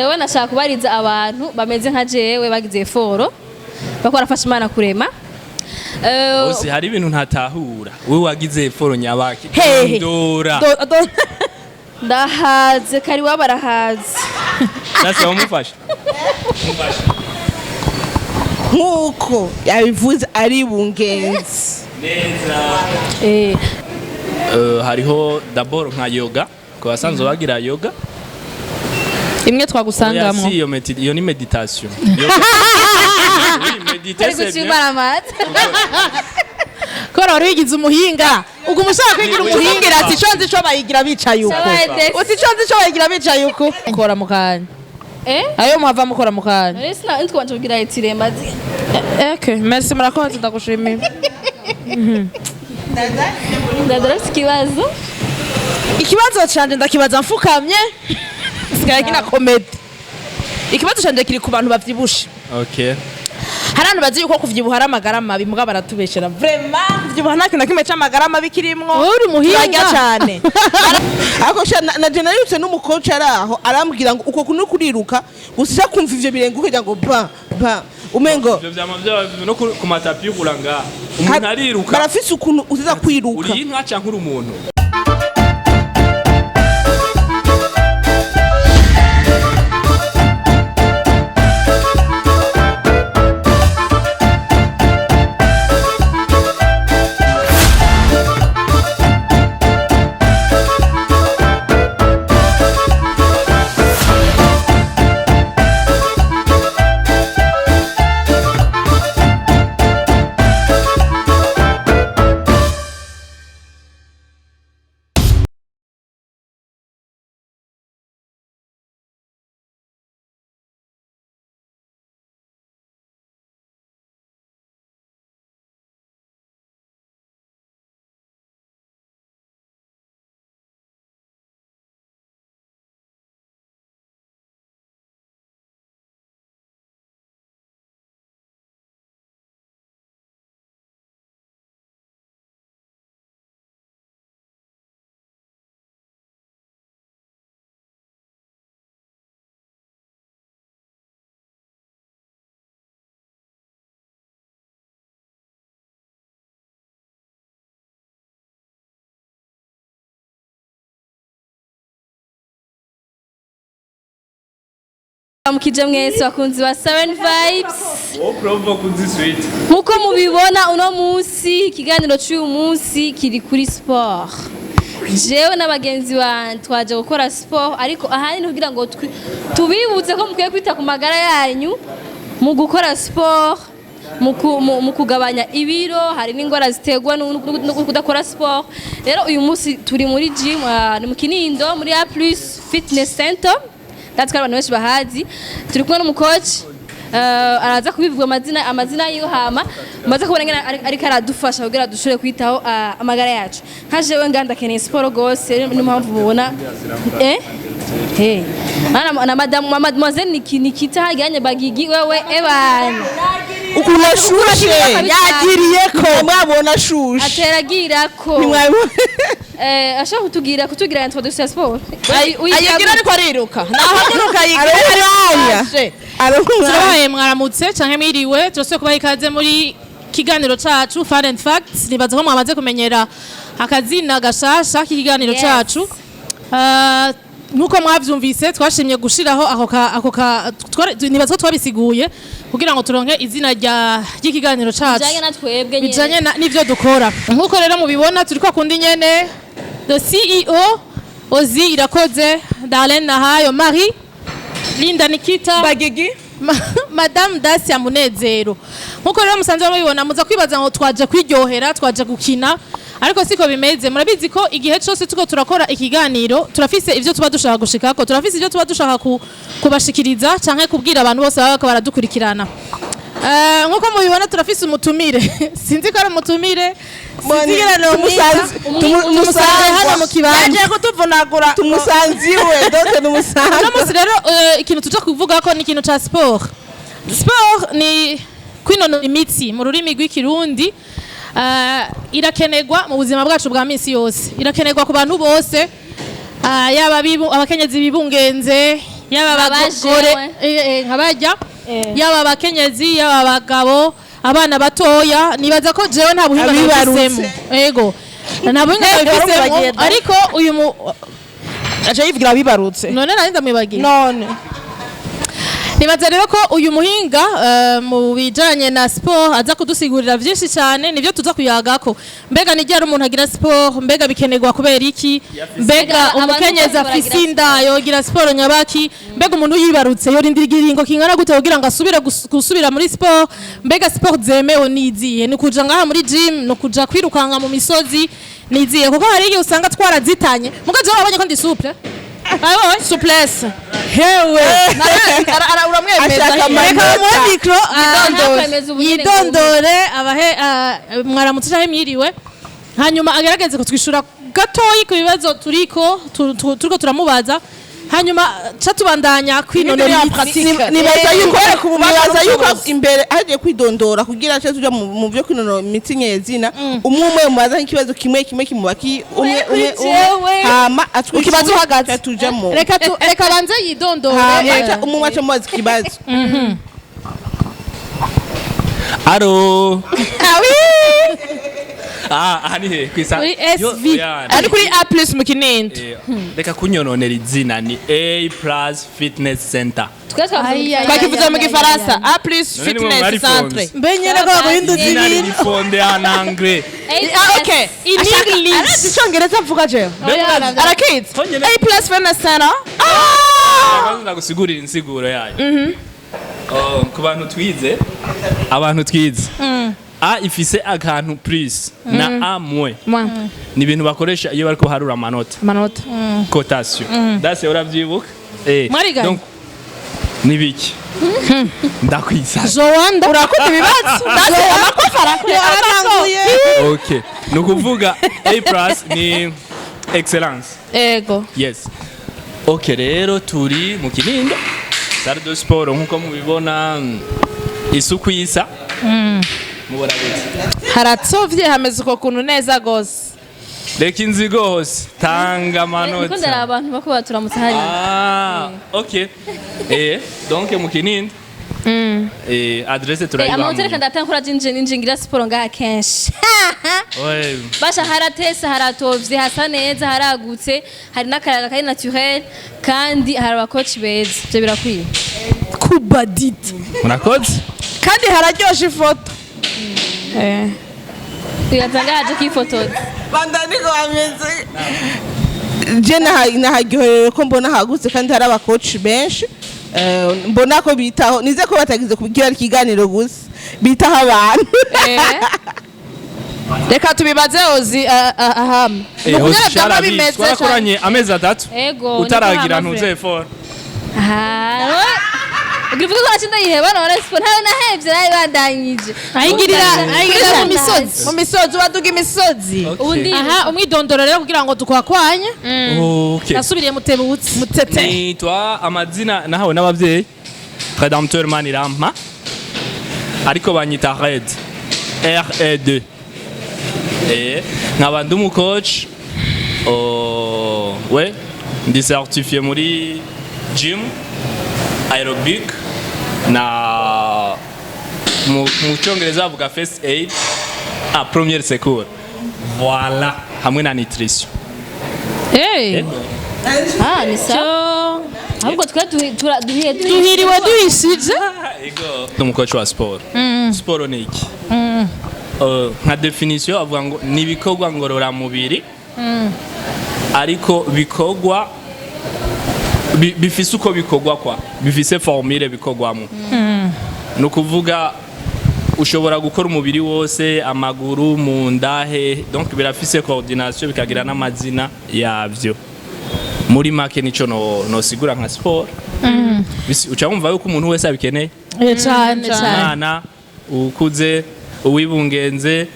Jewe nashaka kubariza abantu bameze nka jewe bagize effort bako barafasha Imana kurema. Bose hari ibintu ntatahura. Wewe wagize effort nyabaki. Hehe. Ndora. Ndahaze kari waba barahaze. Sasa wamufasha. Nk'uko yabivuze ari bungenzi. Neza. Hariho d'abord nka yoga. Ku basanzwe bagira yoga. Imwe Oya, twagusangamwo. si iyo iyo ni meditation. Yoga. Oui, méditer, Ari c'est bien. gucimara amata. Kubera wari wigize umuhinga, uguma ushaka kwigira umuhinga. Umuhingira ati ico nzi co bayigira bicaye uko. Uti ico nzi co bayigira bicaye uko. Mukora mu kanya. Eh? Ayo muhava mukora mu kanya. None sina ntwanje kugira itiremba. Okay, merci, murakoze, ndagushimiye. Ndadara ikibazo. Ikibazo canje ndakibaza mfukamye. Sigaye nkina comedy. Ikibazo canje kiri ku bantu bavyibushe. Okay. Hari abantu bazi yuko kuvyibuha ari amagara mabi, muga baratubeshera. Vraiment, kuvyibuha nta kintu na kimwe c'amagara mabi kirimwo. Wowe uri umuhinga. Turarya cane. Ariko sha na je narutse n'umukoci ari aho arambwira ngo uko kunu kuriruka gusa kumva ivyo birenga ukagira ngo ba ba umengo Ivyo vyama vya no ku matapi y'ukuranga. Umuntu ariruka. Barafise ukuntu uziza kwiruka. Uri inka canke uri umuntu? Mukije mwese bakunzi ba Seven Vibes. Wowe provo kuzi sweet. Nkuko mubibona uno munsi, ikiganiro cy'uyu munsi kiri kuri sport. Jewe n'abagenzi banje twaje gukora sport, ariko ahanini kugira ngo tubibutse ko mukwiye kwita ku magara yanyu mu gukora sport, mu kugabanya ibiro. Hari n'ingwara ziterwa no kudakora sport. Rero uyu munsi turi muri gym, ni mu Kinindo muri A+ Fitness Center. Natwe abantu benshi bahazi. Turi kumwe n'umukoci, araza kubivuga amazina yiwe, hama maze kubona ngene ariko aradufasha kugira dushobore kwitaho amagara yacu. Nka jewe nganda keneye siporo gose, niyo mpamvu mubona hey na madame mademoiselle Nikita hajyanye bagigi wewe ebana Ukuntu ashushe. Yagiriyeko. Mwabona ashushe. Ateragira ko Ntimwabibona. Ashobora kutugira introduction ya sport. Ayigira ariko ariruka. Nahaguruka ayigira. Arumwanya. Arumwanya. Turabaye mwaramutse canke mwiriwe, turasubiye kubaha ikaze muri kiganiro cacu Fun and Facts. Nibaza ko mwamaze kumenyera akazina gashasha k'ikiganiro cacu. Nkuko mwavyumvise, twashimye gushiraho ako ka nibaza ko twabisiguye kugira ngo turonke izina ry'ikiganiro cacu bijanye na twebwe nyene. Bijanye n'ivyo dukora. Nkuko rero mubibona, turiko kundi nyene, the CEO Ozi Irakoze, Darlene Nahayo, Marie Linda Nikita Bagigi. Madame Dacia Munezero. Nkuko rero musanzwe mubibona, muza kwibaza ngo twaje kwiryohera, twaje gukina, ariko siko bimeze. Murabizi ko igihe cyose tuko turakora ikiganiro turafise ivyo tuba dushaka gushikako, turafise ivyo tuba dushaka kubashikiriza canke kubwira abantu bose baba bariko baradukurikirana. Nkuko mubibona, turafise umutumire. Sinzi ko ari umutumire, sinzi ingene nomwita. Tumusanze hano mu kibanza. Yaje kutuvunagura. Tumusanze iwe, donc numusanze. Uno munsi rero, ikintu tuja kuvuga ko ni ikintu ca sport. Sport ni kwinonora imitsi mu rurimi rw'ikirundi. Irakenerwa mu buzima bwacu bwa minsi yose, irakenerwa ku bantu bose, yaba abakenyezi bibungenze. Yaba abagore, Nka bajewe. Nka barya, yaba abakenyezi, yaba abagabo, abana batoya. Nibaza ko jewe nta buhinga Abibarutse. nabifisemo. Ego, nta buhinga nabifisemo, ariko uyu mu Aca yivugira abibarutse. None nari ndamwibagiye. None Nibaza rero ko uyu muhinga mu bijanye na sport aza kudusigurira vyinshi cyane, nivyo tuza kuyagako. Mbega ni ryari umuntu agira sport? Mbega bikenerwa kubera iki? Mbega Mbega abantu umukenyezi bose afise baragira inda yogira siporo nyabaki? Mbega umuntu yibarutse yorindira igiringo kingana gute kugira ngo asubire gusubira muri sport? Mbega sport zemewe niziye? Ni kuja ngaha muri gym? Ni kuja kwirukanga mu misozi? Niziye? Kuko hari igihe usanga twarazitanye. Muga jewe wabonye ko ndi souple. Ayo Souplesse. Hewe. Uramwemeza. Ashaka Reka amanota. bamuhe micro. Ntakwemeza ubu nyene ngo Yidondore, abahe mwaramutse canke mwiriwe, hanyuma agerageze kutwishura gatoyi ku bibazo turiko turamubaza, hanyuma ca tubandanya kwinonora Ibindi imitsi. pratique. Nibaza yuko Kwereka ububasha nibaza yuko n'ubushobozi. imbere hagiye kwidondora kugira ace tuja mu byo kwinonora imitsi nyezina, umwe umwe mubaza nk'ikibazo kimwe kimwe, kimubaki umwe umwe umwe, Jewe. hama atwishyure. Ukibaza uhagaze. Ca tuja mu Reka banze yidondore. Hama umwe umwe aca mubaza ikibazo. Aro. Ah, aha ni he kwisa? Kuri Yo, SV. oya, Ari kuri A plus mu Kinindo. Reka kunyononera izina, ni A plus Fitness Center. Twe twavuze mu Ai, ai, Gifaransa. Twakivuze mu Gifaransa, A plus None nimwe Fitness mwari Centre. fonze. Mbe nyene ko baguhinduza Izina ibintu. ririfonde en anglais. Ah, okay. In English. Arazi icongereza mvuga jewe. Arakizi. Konyene. A plus Fitness Center. Ah! Kwanza ndagusigurira insiguro yayo. Oh, ku bantu twize, abantu twize, A ifise akantu plus na A moins ni ibintu bakoresha iyo bariko baharura amanota. Amanota. Cotation dase, uravyibuka? Mwariganye? Donc ni biki ndakwisa? Joanda. Urakunda ibibazo. Ndazi amakofa arakunda. Aranguye. Okay, ni ukuvuga A plus ni excellence. Ego. Yes, okay. Rero turi mu Kinindo, salle de sport, nkuko mubibona, isuku isa mubona gute? Haratsovye, hameze uko kuntu neza gose. Reka inzigo hose, tanga Niko amanota. ndaraba abantu bako baturamutse hariya. Ah, ok. Donc mu Kinindo, adresse turayibaha. Amanota reka ndatanga kuri jinje ninje ngira siporo ngaha kenshi. Ouais. Basha, haratese, haratovye, hasa neza, haragutse, hari n'akayaga kari naturel, kandi hari abakoci beza. Ivyo birakwiye. Kubadit. Murakoze. Kandi hararyoshe ifoto. Uyaza ngaha aje kwifotoza. Bandaniko bameze je naharyoherewe ko mbona hagutse kandi hari abakoci benshi. Mbona ko bitaho, nize ko batagize kugira ikiganiro gusa, bitaho abantu. Reka tubibaze Ozi ahama. Ni ukugira byaba bimeze cyane. Twarakoranye amezi 3. Ego, Utaragira niko ntuze effort. Aha, ugira uvuge ko nacinda yiheba none siporo ntayo nahevye, nayo bandanyije. Ayigirira mu misozi. Mu misozi, waduga imisozi. Ubundi Aha, umwidondoro rero kugira ngo tukwakwanye. Okay. Nasubiriye mutebutse. Mutete. Nitwa, amazina nahawe n'abavyeyi, Redempteur Manirampa, ariko banyita Red, RE2. Nkaba ndi umucoach. Oh, we ndi certifié muri gym aerobic na mu cyongereza bavuga first aid, a première secours, voilà, hamwe na nutrition. Hey. Ah, ni sawa. Ahubwo twe duhiye. Duhiriwe duhishije. Ni umucoach wa siporo. Siporo ni iki? Nka definition avuga ngo ni ibikorwa ngororamubiri, ariko bikorwa bifise uko bikorwa, kwa bifise formule bikorwamo. Ni ukuvuga ushobora gukora umubiri wose, amaguru, mu nda, he, donc birafise coordination, bikagira n'amazina yavyo. Muri make nico nosigura nka siporo. Uca wumva yuko umuntu wese abikeneye. Cyane cyane. Umwana, ukuze, uwibungenze,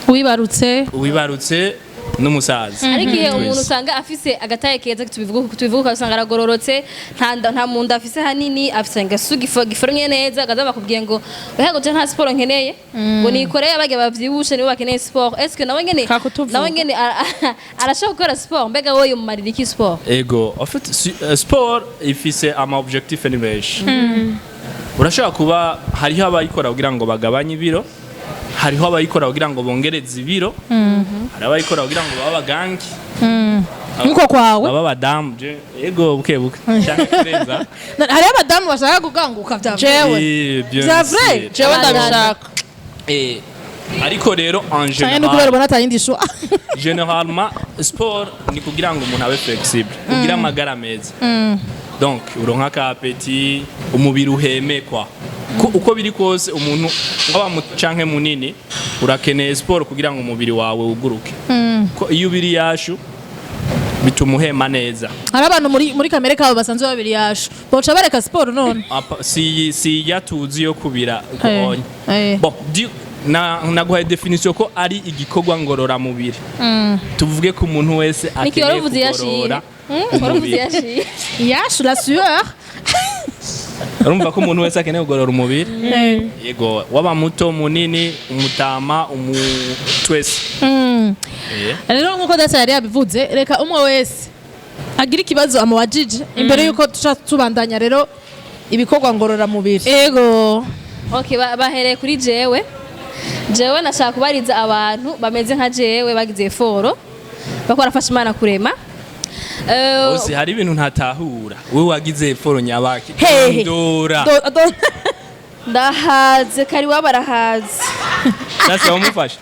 Wibarutse. uwibarutse. N'umusaza. Ariko igihe Twese. umuntu usanga afise agataye keza, tubivuga usanga aragororotse, nta munda afise hanini, afise agasu giforomye neza, akaza bakubwiye ngo oya, ngo je nta siporo nkeneye, ngo nikoreye, abarya bavyibushe nibo bakeneye siporo. Est-ce que nawe nyene Kakutuvuga. nawe nyene arashobora gukora siporo? Mbega wowe yomumarira iki siporo? Ego, en fait, sport ifise ama objectif ni menshi. Urashobora kuba hariho abayikora kugira ngo bagabanye ibiro, hariho abayikora kugira ngo bongereze ibiro, hari abayikora kugira ngo babe abagangi. Nkuko kwawe. Babe abadamu. Ego, buke buke canke kurenza. Hariho abadamu bashaka kuganguka vya Jewe. Bien Vya vrai? sûr. Jewe ndabishaka. Ariko rero en Canke no kubera général, ubona atayindi choix. Généralement sport ni kugira ngo umuntu abe flexible, kugira amagara meza. Donc uronka ka appétit, umubiri uhemekwa. Uko biri kose, umuntu waba muto canke munini, urakeneye sport kugira ngo umubiri wawe wuguruke, ko iyo ubiri yashu bituma uhema neza. Hari abantu muri kamere kabo basanzwe babiri yashu, boca bareka siporo none? Si ya tuzi yo kubira uko ubonye. Bon, naguhaye définition ko ari igikorwa ngororamubiri. Tuvuge ko umuntu wese Niki, akeneye waravuze yashiye. kugorora Waravuze umubiri. yashiye. Yashu, la sueur. Urumva ko umuntu wese akeneye kugorora umubiri, yego, waba muto, munini, umutama, twese. Rero nk'uko data yari yabivuze, reka umwe wese agira ikibazo amubajije imbere y'uko tuca tubandanya rero. Ibikorwa ngororamubiri. Ego. Okay, bahereye kuri jewe. Jewe nashaka kubariza abantu bameze nka jewe bagize effort, bako barafasha Imana kurema. Bose hari ibintu ntatahura. Wowe wagize effort nyabaki? Hehe. Ndora. Ndahaze kari waba barahaze. Sasa wamufasha.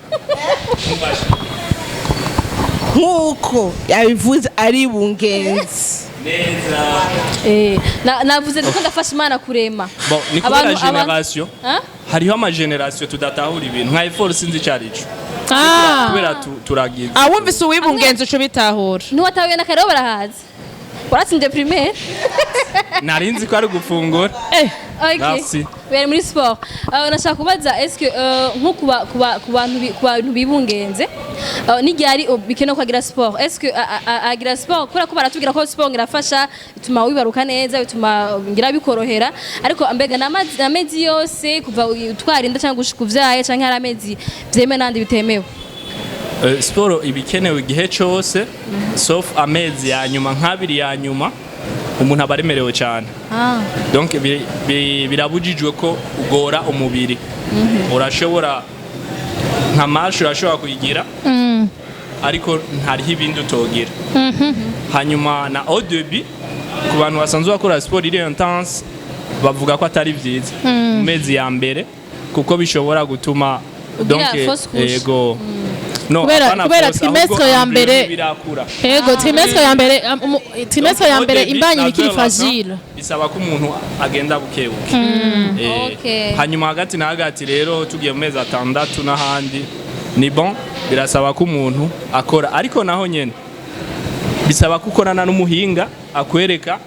Nk'uko yabivuze, ari bungenzi. Neza. Navuze ndiko ndafasha Imana kurema. Bon, ni kubera génération. Hein? Hariho ama génération tudatahura ibintu nka effort, sinzi ico arico. Kubera turagize. Ah, wumvise uwibungenzi uca ubitahura. Ntiwatahuye na kare barahaze. Waratsinze primaire? Narinzi ko ari gufungura. Okay. Merci. Bari muri sport. Nashaka kubaza, est-ce que nko ku bantu bibungenze, n'iryari bikenewe ko agira sport? Est-ce que agira sport kubera ko baratubwira ko sport irafasha, bituma wibaruka neza, bituma ngira bikorohera, ariko mbega n'amezi yose kuva utwara inda cyangwa gushika uvyaye, canke hari amezi vyemewe n'andi bitemewe? Siporo iba ikenewe igihe cyose, sauf amezi ya nyuma, nk'abiri ya nyuma umuntu aba aremerewe cyane. Donc birabujijwe ko ugora umubiri. Urashobora nka marche urashobora kuyigira, ariko ntariho ibindi utogira. Hanyuma na au début, ku bantu basanzwe bakora siporo iri intense, bavuga ko atari byiza mu mezi ya mbere, kuko bishobora gutuma Ugira donc fausse couche. Ego, no, apana Kubera fausse, trimestre ahubwo ya embryo mbere. ntibirakura. Ego, trimestre ya mbere, trimestre ya Au mbere début, imbanyi na ikiri vers la fin, fragile. bisaba ko umuntu agenda buke buke. Hanyuma hagati na hagati rero, tugiye mu mezi 6 n'ahandi, ni bon, birasaba ko umuntu akora, ariko naho nyene bisaba ko ukorana n'umuhinga akwereka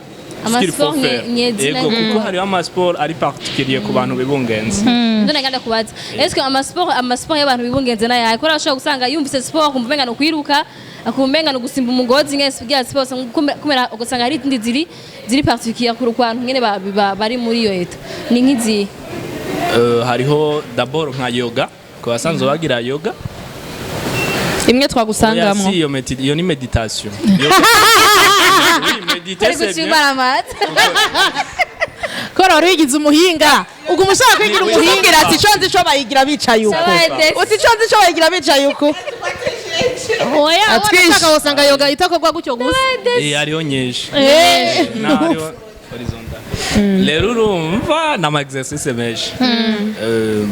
ce qu'il faut Ama sport faire. nyezina. Ego, kuko hariho ama sport ari particulier ku bantu bibungenze. Ndo naganda kubaza, est-ce que ama sport y'abantu bibungenze nayahe? Kubera ashobora gusanga yumvise sport akumva umenga ni ukwiruka, akumva umenga ni ugusimba umugozi, ngene bya sport kumera, ugasanga hari izindi ziri particulier ku bantu ngene bari muri iyo état. Ni nk'izihe? Hariho d'abord nka yoga, ku basanzwe bagira yoga. Imwe Oya, twagusangamwo. si iyo, iyo ni méditation. Yoga. Oui, méditer, Ari c'est bien. gucibara amata. Kubera wari wigize umuhinga, uguma ushaka kwigira umuhinga. Uhingira ati ico nzi co bayigira bicaye uko. Uti ico nzi co bayigira bicaye uko. Oya. Atwishe. Wanashaka wasanga yoga itakorwa gutyo gusa. Hariho nyinshi. Na hariho horizontal. Rero urumva ni ama exercice menshi.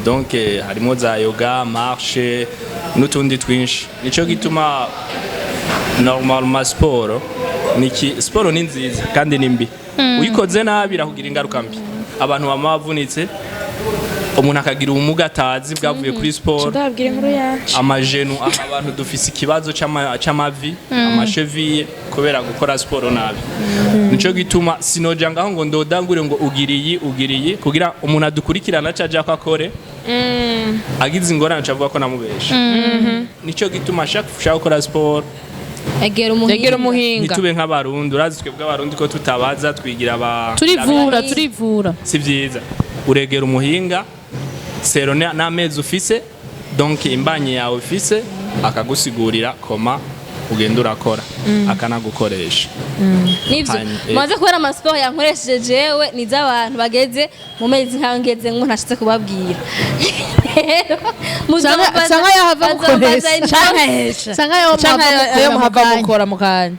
Donc harimo za yoga, marche n'utundi twinshi. Nico gituma normalement sport ni sport ni nziza kandi ni mbi. Uyikoze nabi irakugira ingaruka mbi. Abantu bama bavunitse, umuntu akagira ubumuga atazi bwavuye kuri siporo. Ndababwira inkuru yacu. Ama genoux, aha abantu dufise ikibazo c'amavi, ama chevilles, kubera gukora siporo nabi. Nico gituma sinoja ngaho ngo ndodangure ngo ugira iyi, ugira iyi, kugira umuntu adukurikirana aca aja ko akore. Agize ingorane aca avuga ko namubesha. Nico gituma ashaka ushaka gukora siporo, egera umuhinga. Egera umuhinga. Ntitube nk'Abarundi. Urazi twebwe Abarundi ko tutabaza, twigira aba Turivura, turivura. Si vyiza. Uregera umuhinga selon n'amezi ufise, donc imbanyi yawe ufise, akagusigurira koma ugenda urakora, akanagukoresha. Nivyo. Maze kubera amasiporo yankoresheje jewe ni iz'abantu bageze mu mezi nkayo ngeze ngo ntashitse kubabwira. Rero, Canke yahava bazombaza gukoresha. Canke Canke ayo canke muhava ayo mukora mu muhava kanya. mukora mu kanya.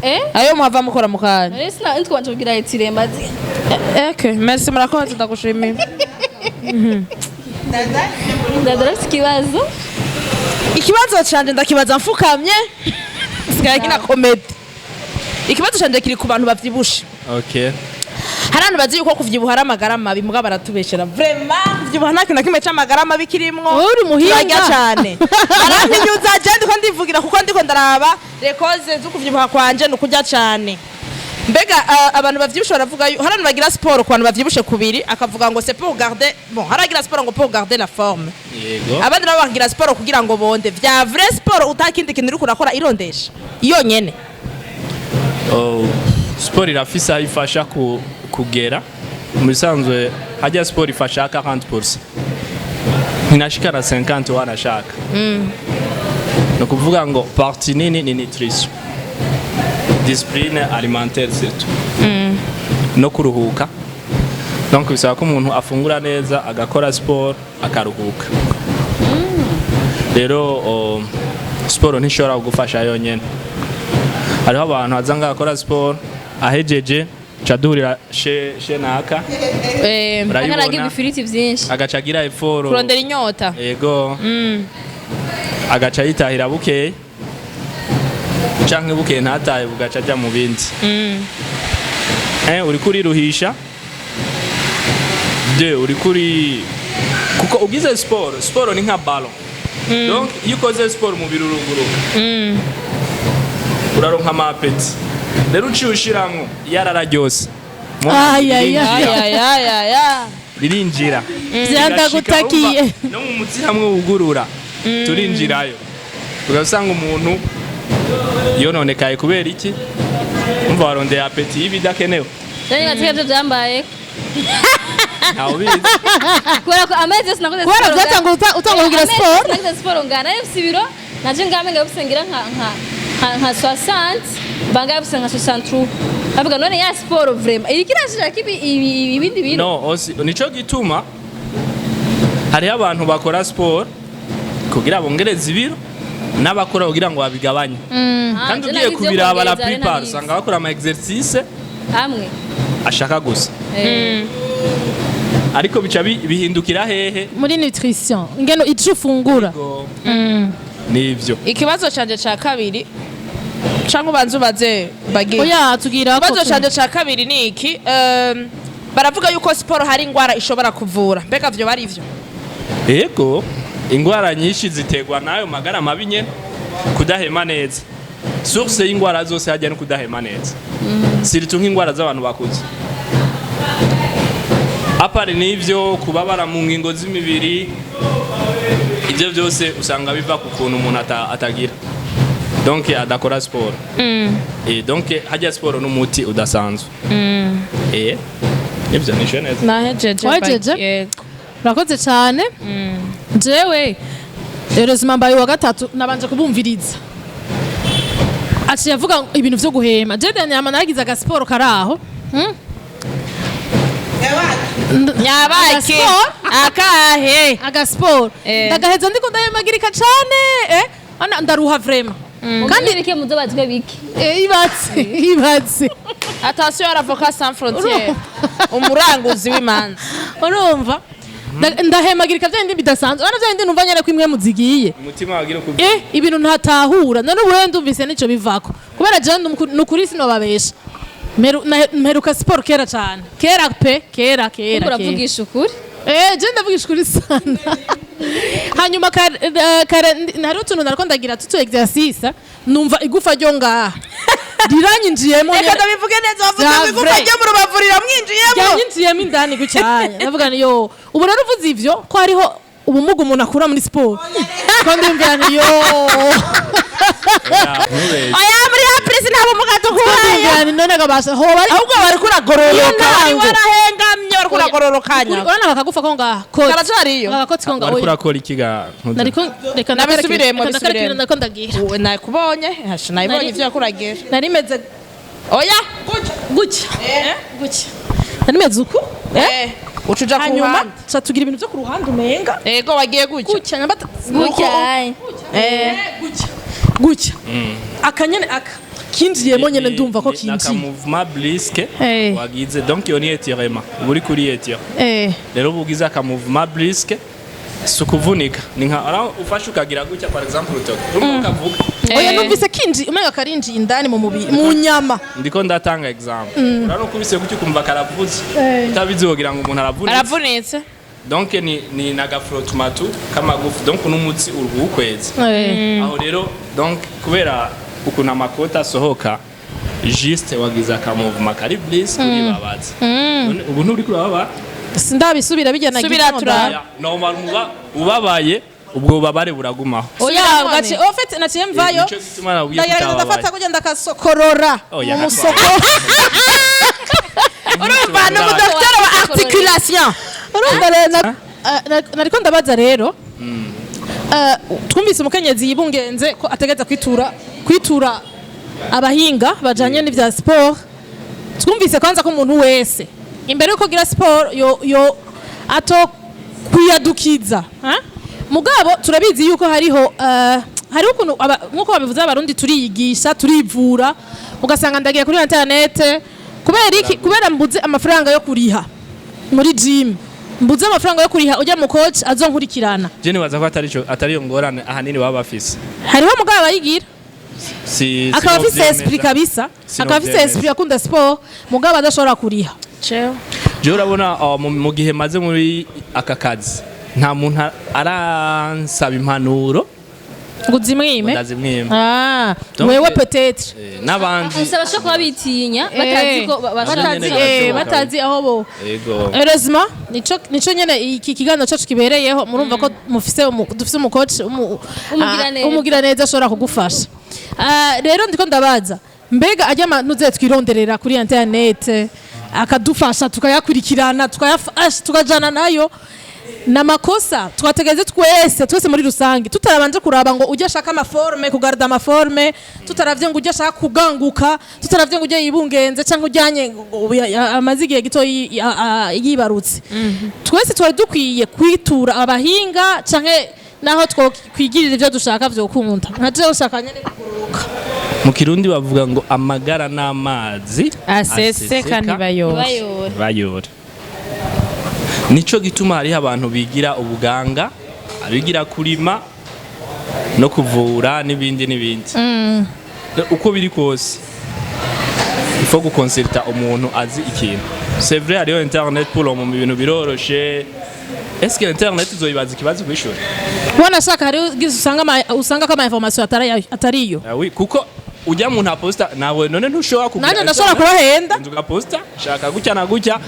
Eh? Ayo muhava mukora mu kanya. None sina ntitwabanje kugira etirema. Okay, merci, murakoze, ndagushimiye. Ndadorafite ikibazo. Ikibazo canje ndakibaza mfukamye, sigaye nkina comédie. Ikibazo canje kiri ku bantu bavyibushe. Okay. Hari abantu bazi yuko kuvyibuha ari amagara mabi, muga baratubeshera. Vraiment, kuvyibuha nta kintu na kimwe c'amagara mabi kirimwo. Wowe uri umuhinga. Turarya cane. Barampinyuza. Je ndiko ndivugira kuko ndiko ndaraba les causes zo kuvyibuha kwanje ni ukurya cane. Mbega abantu bavyibushe baravuga hari abantu bagira siporo, ku bantu bavyibushe kubiri, akavuga ngo c'est pour garder, bon, hari abagira siporo ngo pour garder la forme, Yego. abandi nabo bakagira siporo kugira ngo bonde. Vya vrai, siporo utakindi kintu uriko urakora, irondesha yonyene? Oh, siporo irafise aho ifasha kugera. Mu bisanzwe hajya siporo ifasha 40%, ntinashika na 50 wanashaka. Ni ukuvuga ngo partie nini ni nutrition, discipline alimentaire surtout, no kuruhuka. Donc bisaba ko umuntu afungura neza, agakora siporo, akaruhuka. Rero siporo ntishobora kugufasha yonyene. Hariho abantu baza ngaha akora siporo, ahejeje ca duhurira chez naka. Akaragira Urayibona, ibifiriti byinshi. agaca agira effort. Kurondera inyota. Yego, agaca yitahira bukeye canke bukeye ntatahe, bugaca aja mu bindi. Uriko uriruhisha de uriko uri kuko ugize siporo. Siporo ni nka ballon. Donc iyo ukoze siporo, umubiri uruguruka, uraronka ama appétit. Rero uciye ushiramwo iyarara ryose. Ay, ay, ay. Ayayayaya. Ririnjira. Vyandagutakiye. Rigashika, no mu mutsi hamwe wugurura, turinjirayo, ugasanga umuntu yononekaye. Kubera iki? Umva, warondeye appétit y'ibidakenewe. Rero niba ibyo byambaye Ntawe ubizi. kubera ko amezi yose nakoze Kubera siporo byatangura utangura kugira amezi siporo. yose nakoze siporo ngana nari ibiro naje ngame ngabuse ngira nka 60, bangabuse nka 63. Avuga none ya siporo vraiment iriko irashira kibi ibindi biro. No osi, nico gituma hariho abantu bakora siporo kugira bongereze ibiro n'abakora kugira ngo babigabanye. Kandi Je ugiye nagize yo kubiraba, la kongereza, ari plupart ntabizi. usanga bakora ama exercice Amwe. ashaka gusa, ariko bica bihindukira hehe? Muri nutrition, ingeno ico ufungura. Nivyo. Ikibazo canje ca kabiri, canke ubanze ubaze bagiye? Oya, tugira ko. Ikibazo canje ca kabiri ni iki: baravuga yuko siporo hari ingwara ishobora kuvura. Mbega vyo bari ivyo? Yego, ingwara nyinshi ziterwa n'ayo magara mabi nyene, kudahema neza. Source y'ingwara zose hajya no kudahema neza, surtout nk'ingwara z'abantu bakuze. À part n'ivyo, kubabara mu ngingo z'imibiri, ibyo byose usanga biva ku kuntu umuntu atagira, donc adakora siporo. Donc hajya siporo n'umuti udasanzwe. Ibyo nishe neza. Nahejeje. Wahejeje? Yego. Urakoze cyane. Jewe heureusement mbaye uwa gatatu, nabanje kubumviriza. Aciye avuga ngo ibintu vyo guhema. Je dernièrement naragize agasiporo karaho. Nyabaki? Agasiporo? Akahe? Agasiporo. Ndagaheza ndiko ndahemagirika cane, ana ndaruha vraiment. Kandi bike muzo bazwe bike. Ibatse ibatse. Attention à l'avocat sans frontières, umuranguzi w'imanza. Urumva, ndahemagirika vya bindi bidasanzwe, bana vya bindi numva nyene ko imwe muzigiye. Umutima wagira uko. Ibintu ntatahura. None ubu rero ndumvise nico bivako, kubera jewe nukuri sinobabesha. Mperuka siporo kera cane, kera pe, kera kera kera. Uravugisha ukuri. Je ndavugisha ukuri sana. Hanyuma kare hariho utuntu nariko ndagira tutu exercice, numva igufa ryo ngaha riranyinjiyemo. Reka Nyene. ndabivuge neza, wavuze Vya ngo igufa vrai. ryo mu rubavu riramwinjiyemo. Ryanyinjiyemo indani gucyanya. Ndavuga ni yo, ubu rero uvuze ivyo ko hariho Ubumuga umuntu akura muri siporo, ko ndiyumvira nti yo. Oya, ntubeshye. Oya, muri aprisi nta bumuga dukurayo. Ndiyumvira nti none gabasha hoba ari Ahubwo bariko uragororoka. Iyo ntango. Warahengamye, wariko uragororokanya. Urabona aka kagufa ko ngaha koti. Karacariyo. Aka gakoti ko ngaha. Wariko Oya. urakora iki ga ntuze? Nariko reka. Nabisubiremo, Reka ndakareka. bisubiremo. Ibintu nariko ndagira. Uwe, nakubonye hasha, nabibonye. Nari- Ivyo yakuragira. Nari meze Oya. gutya gutya, nari meze uku. Eh, uca uja ku Hanyuma ruhande. ca tugira ibintu byo ku ruhande umenga. Ego, wagiye gutya. Gutya nyambata. Gutya. Eh. Gutya gutya, akanyene aka kinjiyemo nyene, ndumva ko kinjiye. Aka mouvement brusque wagize, donc iyo ni étirement, uba uri kuri étire. Rero uba ugize aka mouvement brusque, si ukuvunika, ni nka ara ufashe ukagira gutya, par exemple urutoki urumva ukavuga. Oya, numvise kinji umenga karinjiye indani mu mubiri, mu nyama. Ndiko ndatanga exemple. Urabona ukubise gutya ukumva karavuze, utabizi wogira ngo umuntu aravunitse. Aravunitse. Donc ni n'agafrottement tu k'amagufa, donc n'umutsi uwukwezi aho rero. Donc kubera ukuntu amakoti asohoka, juste wagize aka mouvement kari brusque, uribabaza. None ubu nturi kurababara? Sindabisubira bijya na. Subira turaba. Oya, normal muba ubabaye, ubwo bubabare buragumaho. Oya. Subira. Gace en fait naciye mvayo. Nico gituma nabwiye Ndagerageza kutababaye. ndafata kugenda ndakasokorora Oya, mu musoko. Urumva ni umudokiteri wa articulation. Urumva rero nariko ndabaza rero, twumvise umukenyezi yibungenze ko ategereza kwitura abahinga bajanye n'ivya siporo. Twumvise kwanza ko umuntu wese imbere yuko agira siporo yo ato kwiyadukiza, ha? Mugabo turabizi yuko hariho ukuntu nk'uko babivuze, Abarundi turiyigisha, turivura, ugasanga ndagiye kuri internet. Kubera iki? Kubera mbuze amafaranga yo kuriha muri gym, mbuze amafaranga yo kuriha ujya mu coach azonkurikirana. Je nibaza ko atari yo ngorane ahanini baba bafise. Hariho mugabo abayigira Si akaba afise sinovyemeza. esprit kabisa, akaba afise Sinovyemeza. esprit, akunda sport, mugabo adashobora kuriha. Jewe urabona, mu gihe maze muri aka kazi, nta muntu aransaba impanuro ngo uzimwime. Ndazimwima. Ah, Donc, wewe peut-être. N'abandi. Gusa bashobora kuba bitinya, batazi ko bashobora. Batazi Nyene birashoboka. batazi aho bo. Yego. Heureusement nico nyene iki kiganiro cyacu kibereyeho. Murumva ko mufise dufise umucoach Umugiraneza. Umugiraneza ashobora kugufasha. Ah, rero ndiko ndabaza, mbega ajya amantu twironderera kuri internet akadufasha, tukayakurikirana, tukajana nayo, namakosa twategeze twese twese muri rusange, tutarabanje kuraba ngo ujya ashaka amaforme, kugarda amaforme, tutaravye ngo ujya ashaka kuganguka, tutaravye ngo ujya yibungenze cyangwa ujyanye ngo amaze igihe gito yibarutse, twese twari dukwiye kwitura abahinga canke naho twokwigirira ivyo dushaka vyokunda? Nka jewe ushaka nyene kuguruka. Mu Kirundi bavuga ngo amagara n'amazi aseseka ntibayora. Bayora. Bayora. Nico gituma hariho abantu bigira ubuganga, abigira kurima no kuvura n'ibindi n'ibindi. Uko biri kose, il faut gukonsulta umuntu azi ikintu. C'est vrai, hariho internet pour le moment, ibintu biroroshe. Est-ce que internet uzoyibaza ikibazo kwishura? Wanashaka hariho usanga usanga ko ama information atariyo. Ah oui, kuko ujya muntu aposta nawe none ntushobora kugira Nanjye ndashobora kubahenda. Inzu ugaposta shaka gutya na gutya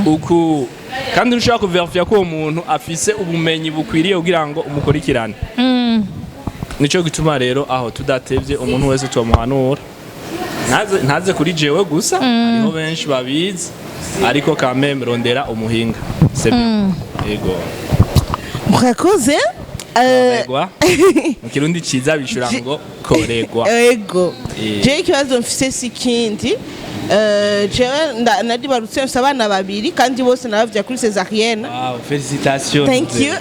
uku, kandi ntushobora kuverifya ko uwo muntu afise ubumenyi bukwiriye kugira ngo umukurikirane. Nico gituma rero aho tudatevye, umuntu wese twamuhanura ntaze kuri jewe gusa, hariho benshi babizi, ariko quand même rondera umuhinga, c'est bien. Yego. Murakoze. Koregwa mu Kirundi ciza bishura ngo koregwa. Ego. Eh. Jewe ikibazo mfise si ikindi. Jewe naribarutse mfise abana babiri kandi bose nabavya kuri césarienne. Wow, félicitations. Thank you.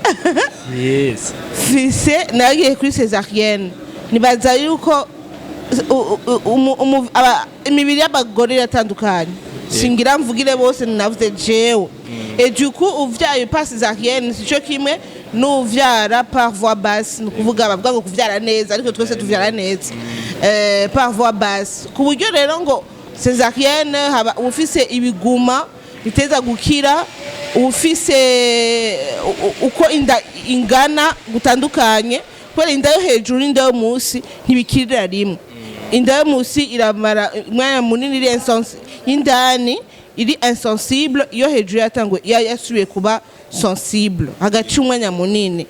Yes. Mfise nagiye kuri césarienne, nibaza yuko imibiri y'abagore iratandukanye. Singira mvugire bose, navuze jewe. Et du coup uvyaye par césarienne sico kimwe n'uvyara par voie basse. Ni ukuvuga bavuga ngo kuvyara neza, ariko twese tuvyara neza par voie basse, ku buryo rero ngo césarienne haba ufise ibiguma biteza gukira, ufise uko inda ingana gutandukanye, kubera inda yo hejuru n'inda yo munsi ntibikirira rimwe. Inda yo munsi iramara umwanya munini iri instance y'indani. Iri insensible, iyo hejuru yatangwe yasubiye kuba sensible hagati y'umwanya munini.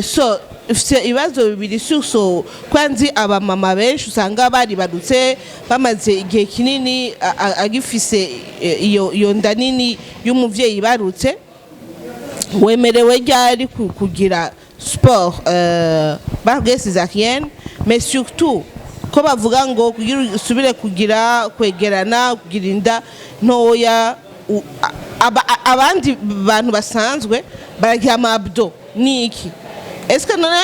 So ifise ibibazo bibiri surso kwanzi abamama benshi usanga baribarutse bamaze igihe kinini agifise iyo nda nini y'umuvyeyi barutse. Wemerewe ryari kugira sport babwiye césarienne? Mais surtout ko bavuga ngo kugira usubire kugira kwegerana, kugira inda ntoya, abandi bantu basanzwe baragira ama abdos ni iki? Est-ce none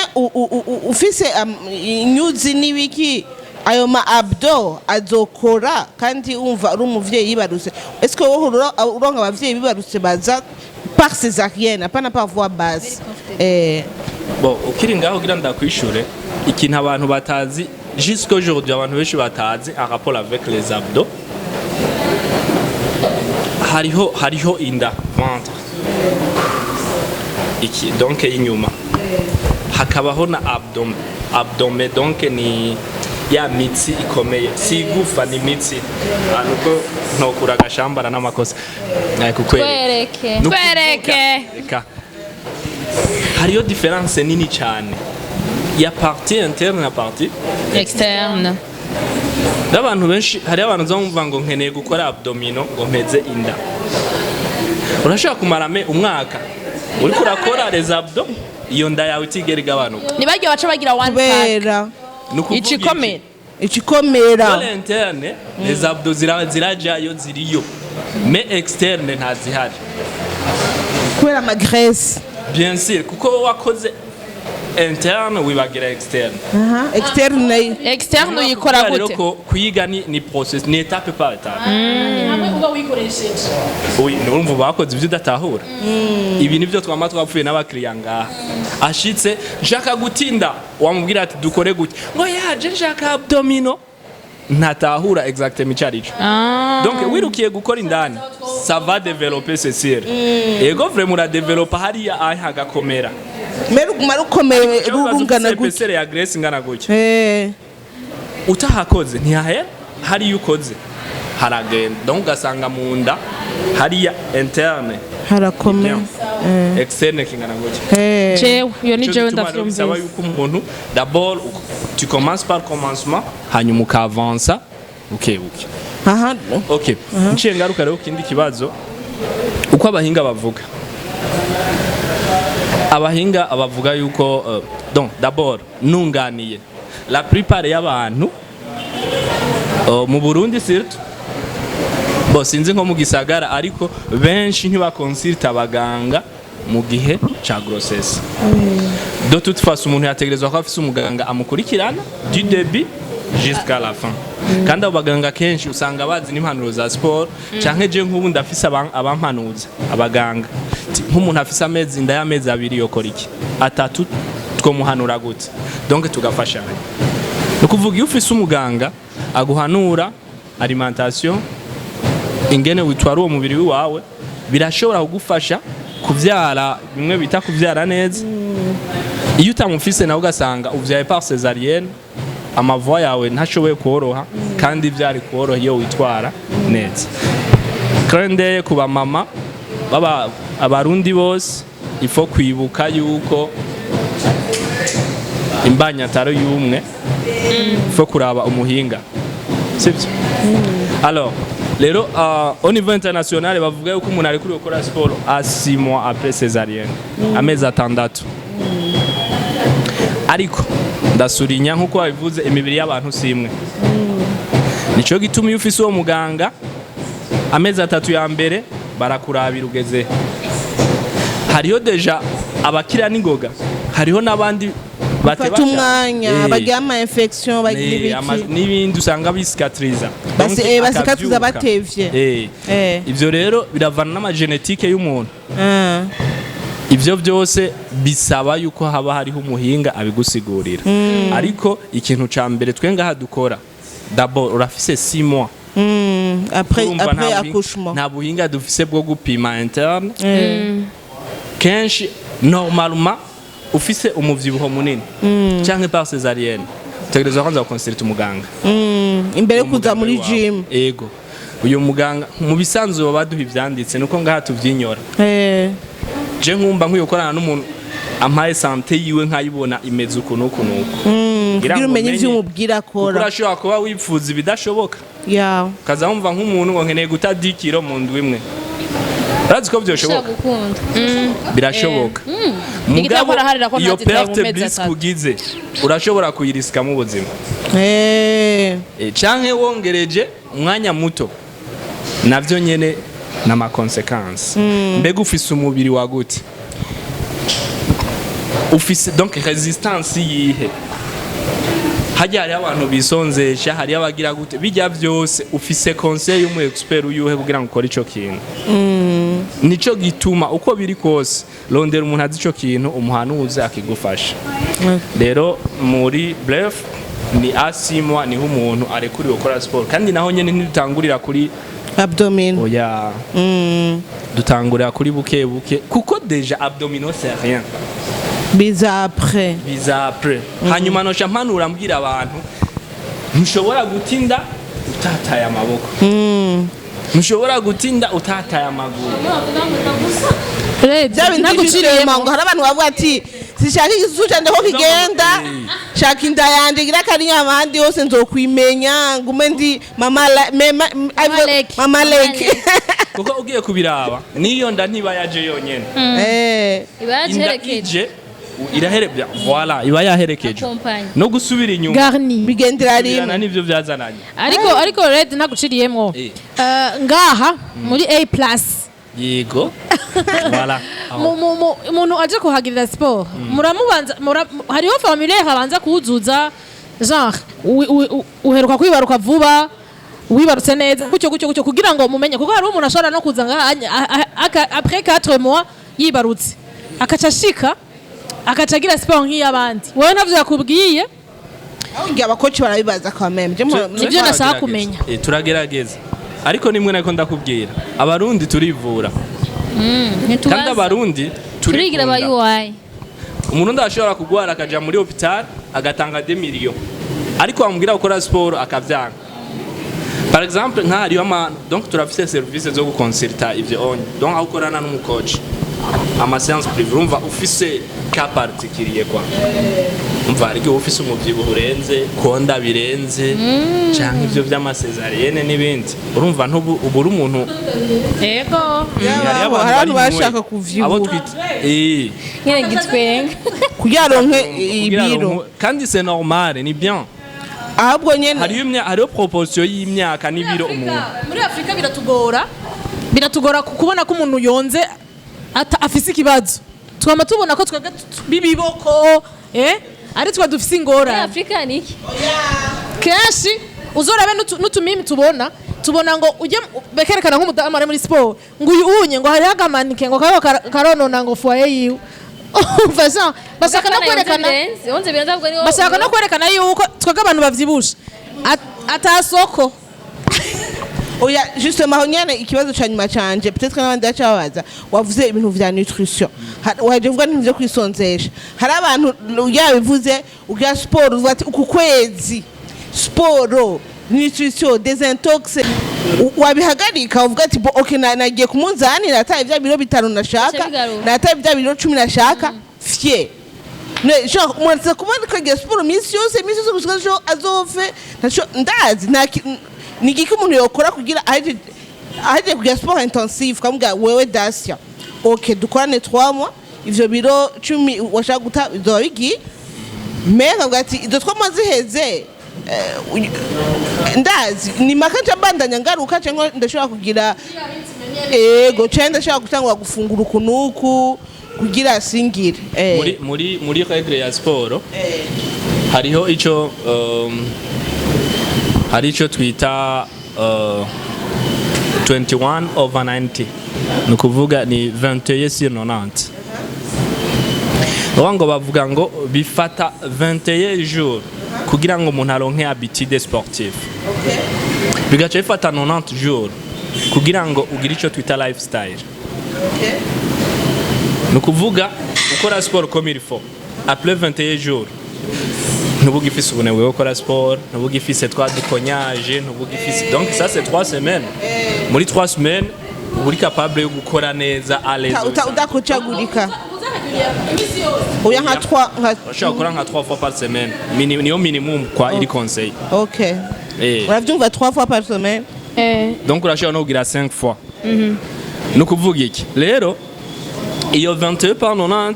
ufise inyuzi n'ibiki, ayo ma abdos azokora kandi wumva uri umuvyeyi yibarutse? Est-ce que wowe uronka abavyeyi bibarutse baza par césarienne, apana par voie basse? Bon, ukiri ngaho kugira ndakwishure, ikintu abantu batazi jusqu'aujourd'hui, abantu benshi batazi en rapport avec les abdos, hariho inda, ventre iki, donc inyuma hakabaho na abdomen. Abdomen donc ni ya mitsi ikomeye, si igufa, ni mitsi. Nuko ntokura agashambara n'amakosa. Kukwereka. Twereke. Ni ukuvuga- Twereke. Reka. Hariyo différence nini cyane ya partie interne na partie externe. N'abantu benshi, hariyo abantu uzamumva ngo nkeneye gukora abdominaux ngo mpeze inda. Urashobora kumara umwaka uriko urakora les abdos, iyo nda yawe itigera igabanuka. Ntibagiye baca bagira one pack. Kubera Ni ukuvuga iki? Ikikomere. Ikikomera. Dans l'interne, les abdos zirajayo, ziriyo, mais externe ntazihari. Kubera ama graisses. Bien sûr, kuko wowe wakoze interne, wibagira externe. Aha, externe nayo. Externe uyikora Rero gute? ko kwiga ni process, ni étape par étape. Hamwe uba wikoresheje. Oui, nurumva bakoze ibyo udatahura. Ibi nibyo twama twapfuye n'abakiriya ngaha. Ashitse nshaka gutinda, wamubwira ati dukore gutya, ngo yaje nshaka abdominaux, ntatahura exactement icyo arico. Donc wirukiye gukora indani, ça va développer, c'est sûr. Ego, vraiment uradevelopa hariya aho hagakomera. Mbere ruguma rukomeye, rungana gutya. Épaisseur ya graisse ingana gutya. Utahakoze ntihahera, hariya ukoze haragenda. Donc ugasanga mu nda hariya interne Harakomeye. Bien. Externe kingana gutya. Jewe iyo ni Ico jewe. gituma rero bisaba Ndavyumvise. yuko umuntu d'abord tu commences par commencement, hanyuma ukavansa buke buke. Okay, nciye ngaruka rero ku kindi kibazo, uko abahinga bavuga. Abahinga bavuga yuko donc d'abord nunganiye, la plupart y'abantu mu Burundi surtout, bo sinzi nko mu gisagara, ariko benshi ntibakonsulta abaganga mu gihe ca grossesse. De toute façon, umuntu yategerezwa ko afise umuganga amukurikirana du début jusqu'à la fin, kandi abo baganga kenshi usanga bazi n'impanuro za sport. Canke je nk'ubu ndafise abampanuza, abaganga. Ti, nk'umuntu afise amezi, inda y'amezi 2 yokora iki, 3 twomuhanura gute? Donc tugafashanya. Ni ukuvuga iyo ufise umuganga aguhanura alimentation, ingene witwara uwo mubiri wawe, birashobora kugufasha kuvyara bimwe bita kuvyara neza. Iyo utamufise nawe, ugasanga uvyaye par césarienne, ama voies yawe ntashoboye koroha kandi vyari koroha iyo witwara neza. Kandi ku bamama baba abarundi bose, ifo kwibuka yuko imbanyataro y'umwe, ifo kuraba umuhinga, sibyo? Alors rero au niveau international bavuga yuko umuntu ari kuri gukora siporo à 6 mois après césarienne, amezi 6. Ariko ndasurinya, nk'uko babivuze, imibiri y'abantu si imwe. Nico gituma iyo ufise uwo muganga, amezi 3 ya mbere barakurabira ugeze. Hariho déjà abakira n'ingoga, hariho n'abandi bateba Fata umwanya. cyane. Bagira ama infection, bagira ibiki. N'ibindi usanga bisikatriza. Donc, Basikatriza akavyuka. batevye. Ivyo rero biravana n'ama génétique y'umuntu. Ivyo byose bisaba yuko haba hariho umuhinga abigusigurira. Ariko ikintu ca mbere twe ngaha dukora, d'abord urafise 6 mois. Après Urumva après accouchement. Nta buhinga dufise bwo gupima interne. Kenshi normalement ufise umuvyibuho munini canke par césarienne, utegerezwa kwanza gukonsulta umuganga. Imbere yo kuza Umuganga muri wawe. gym. Ego. Uyu muganga mu bisanzwe baba baduha ivyanditse, nuko ngaha tuvyinyora. Je nkumva nkwiye gukorana n'umuntu ampaye santé yiwe, nkayibona imeze uku n'uku n'uku. Kugira kugira ngo umenye ivyo umenye. umubwira Kuko akora. urashobora kuba wipfuza ibidashoboka, ukaza wumva nk'umuntu ngo nkeneye guta 10 kilo mu ndwi imwe. Urazi ko ushobora vyoshoboka? Gukunda. Birashoboka. Igitabo Mugabo araharira ko iyo ntazitaye mu perte mezi brisque 3. ugize, urashobora kuyirisika mu buzima. Canke wongereje umwanya muto, navyo nyene n'ama conséquences. Mbega ufise umubiri wagute? Ufise donc résistance yihe? Hajya hariho abantu bisonzesha, hariho abagira gute, bijya byose ufise conseil y'umu expert uyuhe kugira ngo ukore ico kintu? Nico gituma uko biri kose rondera umuntu azi ico kintu, umuhanuze akigufasha. Rero muri bref, ni asimwa niho umuntu arekuriwe gukora siporo, kandi naho nyene ntidutangurira kuri Abdomen. Oya, dutangurira kuri buke buke, kuko déjà abdominaux, c'est rien. Biza après. Biza après. Hanyuma noca mpanura mbwira abantu: ntushobora gutinda utataye amaboko, ntushobora gutinda utataye amaguru. Red, Bya bindi naguciriyemo. by'ishema ngo hari abantu bavuga ati: "Sishaka igisusu canje ko kigenda, shaka inda yanje igira akarinyama, ahandi hose nzokwimenya, ngume ndi mama Lake. Mama Lake." Kuko ugiye kubiraba, niyo nda ntiba yaje yonyene. Iba Inda yaherekeje. ije iraherebya, voilà, iba yaherekeje. Accompagne. No gusubira inyuma Garni. Bigendera birana rimwe. n'ivyo byazananye. Ariko Red, naguciriyemo. Ngaha muri A plus. Yego, voilà. Umuntu aje kuhagirira siporo, muramubanza hariho formulaire abanza kuzuza, genre uheruka kwibaruka vuba, wibarutse neza, gutyo gutyo gutyo, kugira ngo mumenye, kuko hariho umuntu ashobora no kuza ngaha après 4 mois yibarutse, akaca ashika akaca agira siporo nk'iy'abandi. Wowe ntavyo yakubwiye. Aho abakoci barabibaza quand même. Je Nivyo nashaka kumenya. Turagerageza, ariko nimwe nako ndakubwira, Abarundi turivura kandi Ntitubaza. Abarundi turigira aba turikunda. UI. Umurundi ashobora kugwara akaja muri hôpital agatanga 2 millions, ariko wamubwira gukora siporo akavyanga. Par exemple, nka hariho ama, donc turafise service zo gukonsulta ivyo onye, donc aho ukorana n'umucoach ama séance privée, urumva ufise cas particulier quoi. Umva, hari igihe uba ufise umuvyibuho urenze, konda birenze, canke ivyo vy'ama césarienne n'ibindi, urumva ntubu ubura umuntu. Yego. Hariho hari abantu bari bashaka mwe. kuvyibuha. Abo twita Nyene gitwenga. Kugira aronke kugira ibiro. Kandi c'est normal, ni bien. Ahubwo nyene Hariho proportion y'imyaka n'ibiro umuntu. Muri Afurika biratugora kubona ko umuntu yonze afise ikibazo. Twama tubona ko twebwe b'ibiboko ari twe dufise Muri ingorane. Afurika ni iki? Kenshi uzorabe n'utumimi tubona ngo ujye bekerekana nk'umudamu ari muri siporo, ngo uyu unye ngo hariho akamanike ngo kariko karonona ngo foyer yiwe. Umva jean bashaka no kwerekana Yonze birenze, ahubwo niwo. Bashaka no kwerekana yuko twebwe abantu bavyibushe atasoko. Oya, justement aho nyene ikibazo ca nyuma canje, peut-être n'abandi baca babaza. Wavuze ibintu vya nutrition, waje uvuga n'ibintu vyo kwisonzesha. Hari abantu yabivuze, ugira siporo uvuga ati uku kwezi siporo, nutrition, désintox, wabihagarika uvuga ati: "Bo, okay, nagiye ku munzani, nataye vya biro 5 nashaka, Bica bigaruka. nataye vya biro 10 nashaka." Fye ne genre umuntu kubona ko agira siporo iminsi yose, iminsi yose, gushika ejo azove ntaco ndazi. Ni igiki umuntu yokora kugira aheje kugira sport intensive, kamubwira: "Wewe Dacia, okay, dukorane 3 mois, ivyo biro 10 washaka guta bizoba bigiye," mais nkavuga ati izo 3 mois ziheze, ndazi ni maka nca mbandanya ngaruka, cyangwa ndashobora kugira ego, cyangwa ndashobora gutangura gufungura uku n'uku kugira singire." Muri règle ya siporo hariho ico hari ico twita 21 over 90, ni ukuvuga ni 21 sur 90. Bavuga ngo bifata 21 jours kugira ngo umuntu aronke habitude sportive, bigaca bifata 90 jours kugira ngo ugire ico twita lifestyle. Ni ukuvuga ukora siporo comme il faut, après 21 jours ntuba ugifise ubunebwe bwo gukora siporo, ntuba ugifise twa dukonyaje, ntuba ugifise. Donc ça, c'est 3 semaines. Muri 3 semaines uba uri capable yo gukora neza, à l'aise. Udakucagurika oya, nka trois, nka Urashobora gukora nka 3 fois par semaine. Niyo minimum kwa iri conseil. Okay. Uravyumva, trois fois par semaine. Donc urashobora no kugira 5 fois. Ni ukuvuga iki rero? Iyo 21 par 90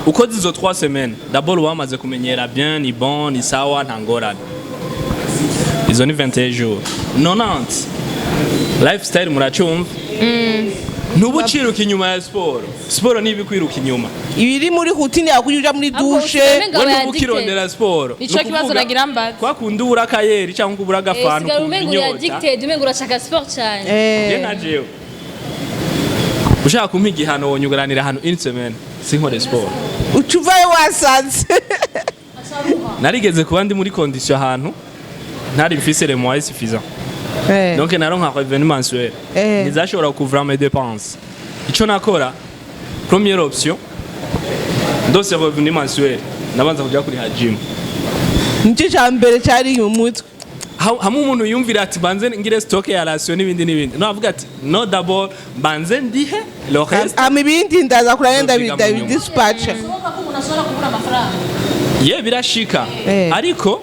ukoze izo 3 semaines, d'abord wamaze kumenyera bien, ni bon, ni sawa, nta ngorane. Izo ni 21 jours, 90 lifestyle, muracumva, ntuba uciruka inyuma ya siporo, siporo niba ikwiruka inyuma. Ibiri muri routine yawe kuja muri Ahubwo douche. usigaye We umenga ntuba ukirondera siporo. Nico Ni kibazo ukuvuga, nagira mbaze. kwa kundi ubura akayeri cyangwa ubura agafanta, Usigara ukumva umenga uri inyota. addicted, umenga urashaka sport cyane. Je nka jewe, ushaka kumpa igihano, wonyugaranira ahantu une semaine sinkore siporo. Uca uvayo wasanze. Narigeze kuba ndi muri condition ahantu ntari mfise les moyens suffisants. Donc naronka revenu mensuel ntizashobora couvrir mes dépenses. Ico nakora, première option, ndose revenu mensuel, nabanza kuja kuriha gym. Nicyo cya mbere cyari mu mutwe. Hamwe umuntu yumvira ati banze ngire stock ya ration n'ibindi n'ibindi, no avuga ati no, d'abord banze ndihe le reste. Hama ibindi ndaza kuranya. Nzovyiga mu nyuma. Ndabidispatcha. Bishoboka ko umuntu ashobora kubura amafaranga. Ye, birashika. Ariko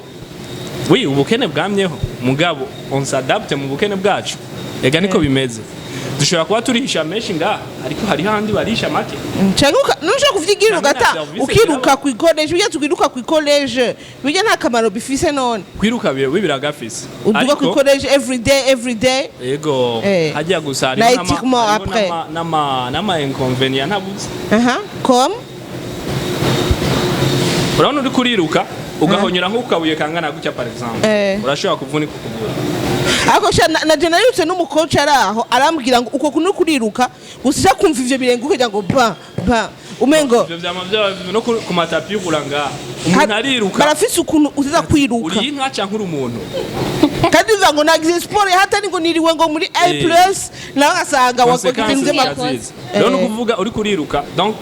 oui, ubukene bwamyeho, mugabo on s'adapte mu bukene bwacu. Ega niko bimeze, dushobora kuba turihisha menshi ngaha, ariko hariho ahandi barisha make. Canke nushobora kuvyigira Canke na ugata service ukiruka ziraba. kw'ikoleje, bijya tukiruka kw'ikoleje, bijya nta kamaro bifise none. Kwiruka biragafise. Uduga Ariko kw'ikoleje every day, every day. Ego. Hajya gusa Na hariho éthiquement hariho après. n'ama inconvénients ntabuze. Aha, comme? Urabona uri kuriruka ugahonyora nk'ukabuye kangana gutya, par exemple, urashobora kuvunika ukuguru. Ariko sha na je narirutse n'umukoci ari aho, arambwira ngo uko kuno kuriruka gusa uja kumva ivyo birenge ukagira ngo ba ba umengo. Ivyo vyama vyaba no ku matapi y'ugura ngaha, umuntu ariruka. Barafise ukuntu uziza kwiruka. Uri inka canke uri umuntu? Kandi bivuga ngo nagize siporo hatari, ngo niriwe ngo muri A plus, nawe ugasanga wakoze ibintu Conséquences by'amakuru. zirazizi. Rero ni ukuvuga uri kuriruka, donc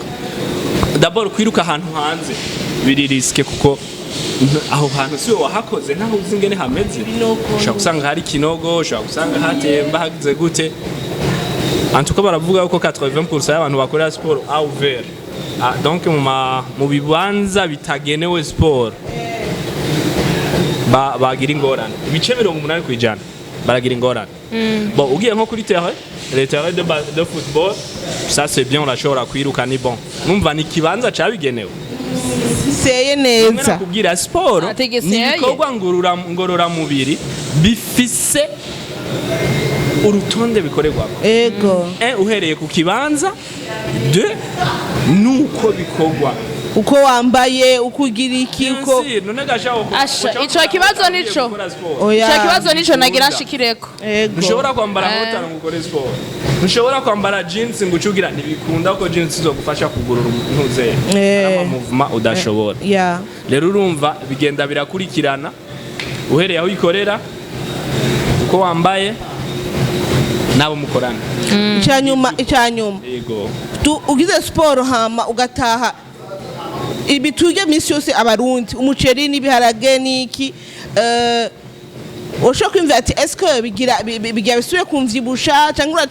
d'abord kwiruka ahantu hanze biri risqué, kuko aho hantu si wowe wahakoze, ntaho uzi ingene hameze. Ushobora gusanga hari ikinogo, ushobora gusanga hatemba, hagize gute. En tout cas baravuga ko 80% y'abantu bakorera siporo à ouvert. Ah, donc mu bibanza bitagenewe siporo bagira ingorane, ibice 80% baragira ingorane. Bon, ugiye nko kuri terrain, les terrains de football, ça c'est bien, urashobora kwiruka, ni bon, numva ni ikibanza cabigenewe. Seye Rimwe neza. Nakubwira siporo ni Ategeseye. ibikorwa ngororamubiri bifise urutonde bikorerwako. Un, uhereye ku kibanza; deux, nuko bikorwa. Uko wambaye, uko ugira iki, uko Bien sûr, none gashaho Asha, ico kibazo nico. Oya. Ico kibazo nico nagira nshikireko. Ntushobora kwambara motaro ngo ukore siporo, ntushobora kwambara jeans ngo ucugira, ntibikunda ko jeans zogufasha kugurura ntuzeye ama mouvement udashobora. Rero urumva bigenda birakurikirana, uhereye aho uyikorera, uko wambaye, n'abo mukorana. Icyanyuma, icyanyuma. Yego. Ugize siporo hama ugataha, ibi turya minsi yose abarundi, umuceri n'ibiharage n'iki, ushobora kwiyumvira ati est-ce que bigira bisubiye kumvyibusha, cyangwa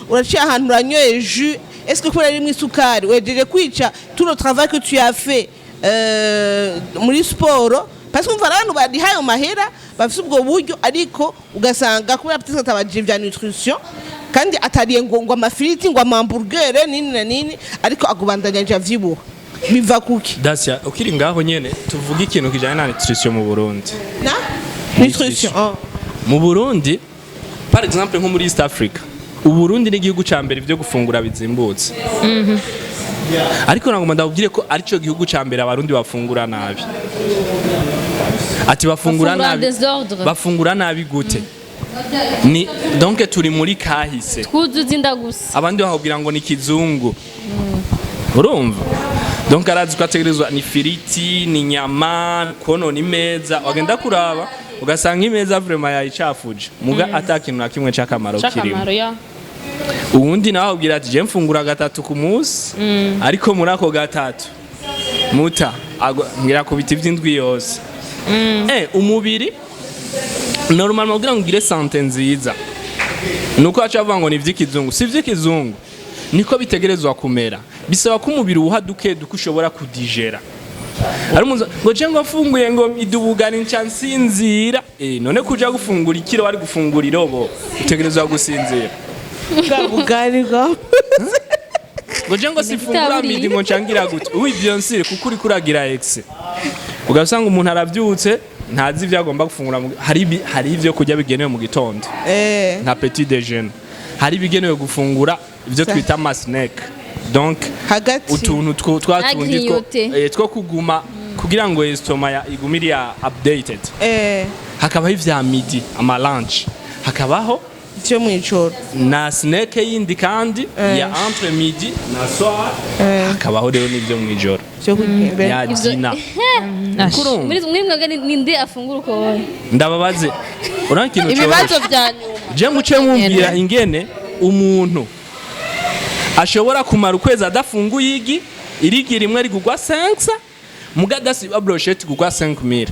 uraciye ahantu uranyoye jus, est-ce que kubera rimwe isukari wejeje kwica tout le travail que tu as fait muri siporo? Parce que umva abantu barihaye ayo mahera, bafise ubwo buryo, ariko ugasanga kubera peut-être atabajije vya nutrition, kandi atariye ngo amafiriti, ngo amamburgere, nini na nini, ariko agubandanya avyibuha. Biva kuki? Dacia, ukiri ngaho nyene, tuvuge ikintu kijanye na nutrition mu Burundi. Na nutrition, oh. Mu Burundi, par exemple nko muri East Africa, Uburundi ni igihugu ca mbere byo gufungura bizimbutse, ariko nagomba ndababwire ko arico gihugu ca mbere abarundi bafungura nabi. Ati bafungura Bafungura nabi. désordre. Bafungura nabi gute? Ni donc turi muri kahise. Twuzuza inda gusa. Abandi bakubwira ngo ni kizungu, urumva, donc arazi ko ategerezwa ni firiti, ni nyama, konona imeza, wagenda kuraba ugasanga imeza vraiment yayicafuje, muga ata kintu na kimwe c'akamaro kirimo. C'akamaro ya. Uwundi nawe akubwira ati je mfungura gatatu ku munsi, ariko muri ako gatatu muta ngira ku biti vy'indwi yose. Umubiri normalement, kugira ngo ugire santé nziza. Nuko baca bavuga ngo ni ivy'ikizungu. Si ivy'ikizungu, niko bitegerezwa kumera. Bisaba ko umubiri uwuha duke duke ushobora kudigérer. Hari umuntu ngo je ngo mfunguye ngo idubugani nca nsinzira. None kuja gufungura ikiro, wari gufungura irobo, utegerezwa gusinzira. Bwa bugari bwa Ngo je ngo sifungura Itaburiye. midi ngo ncangira gute? Oui, bien sûr, kuko uriko uragira excès, ugasanga umuntu aravyutse ntazi ivyo agomba gufungura. Hari ivyo kurya bigenewe mu gitondo, nka petit déjeuner. Hari ibigenewe gufungura ivyo twita ama snack, donc hagati. Utuntu two twa tundi two Grignoter. Two kuguma kugira ngo estomac ya igume iri ya updated. Hakabaho ivya midi, ama lunch, hakabaho Ivyo mw'ijoro. na snack yindi kandi ya entre midi na soir. Hakabaho rero n'ivyo mw'ijoro, Vyo imbere. ya dîner. Kurumva? Muri mwebwe ninde afungura uko wowe? Ndababaze, urabona ikintu Ibibazo coroshe. vya nyuma. Je muce mumbwira ingene umuntu ashobora kumara ukwezi adafunguye igi, irigi rimwe rigugwa 5, muga adasiba brochette igugwa 5000.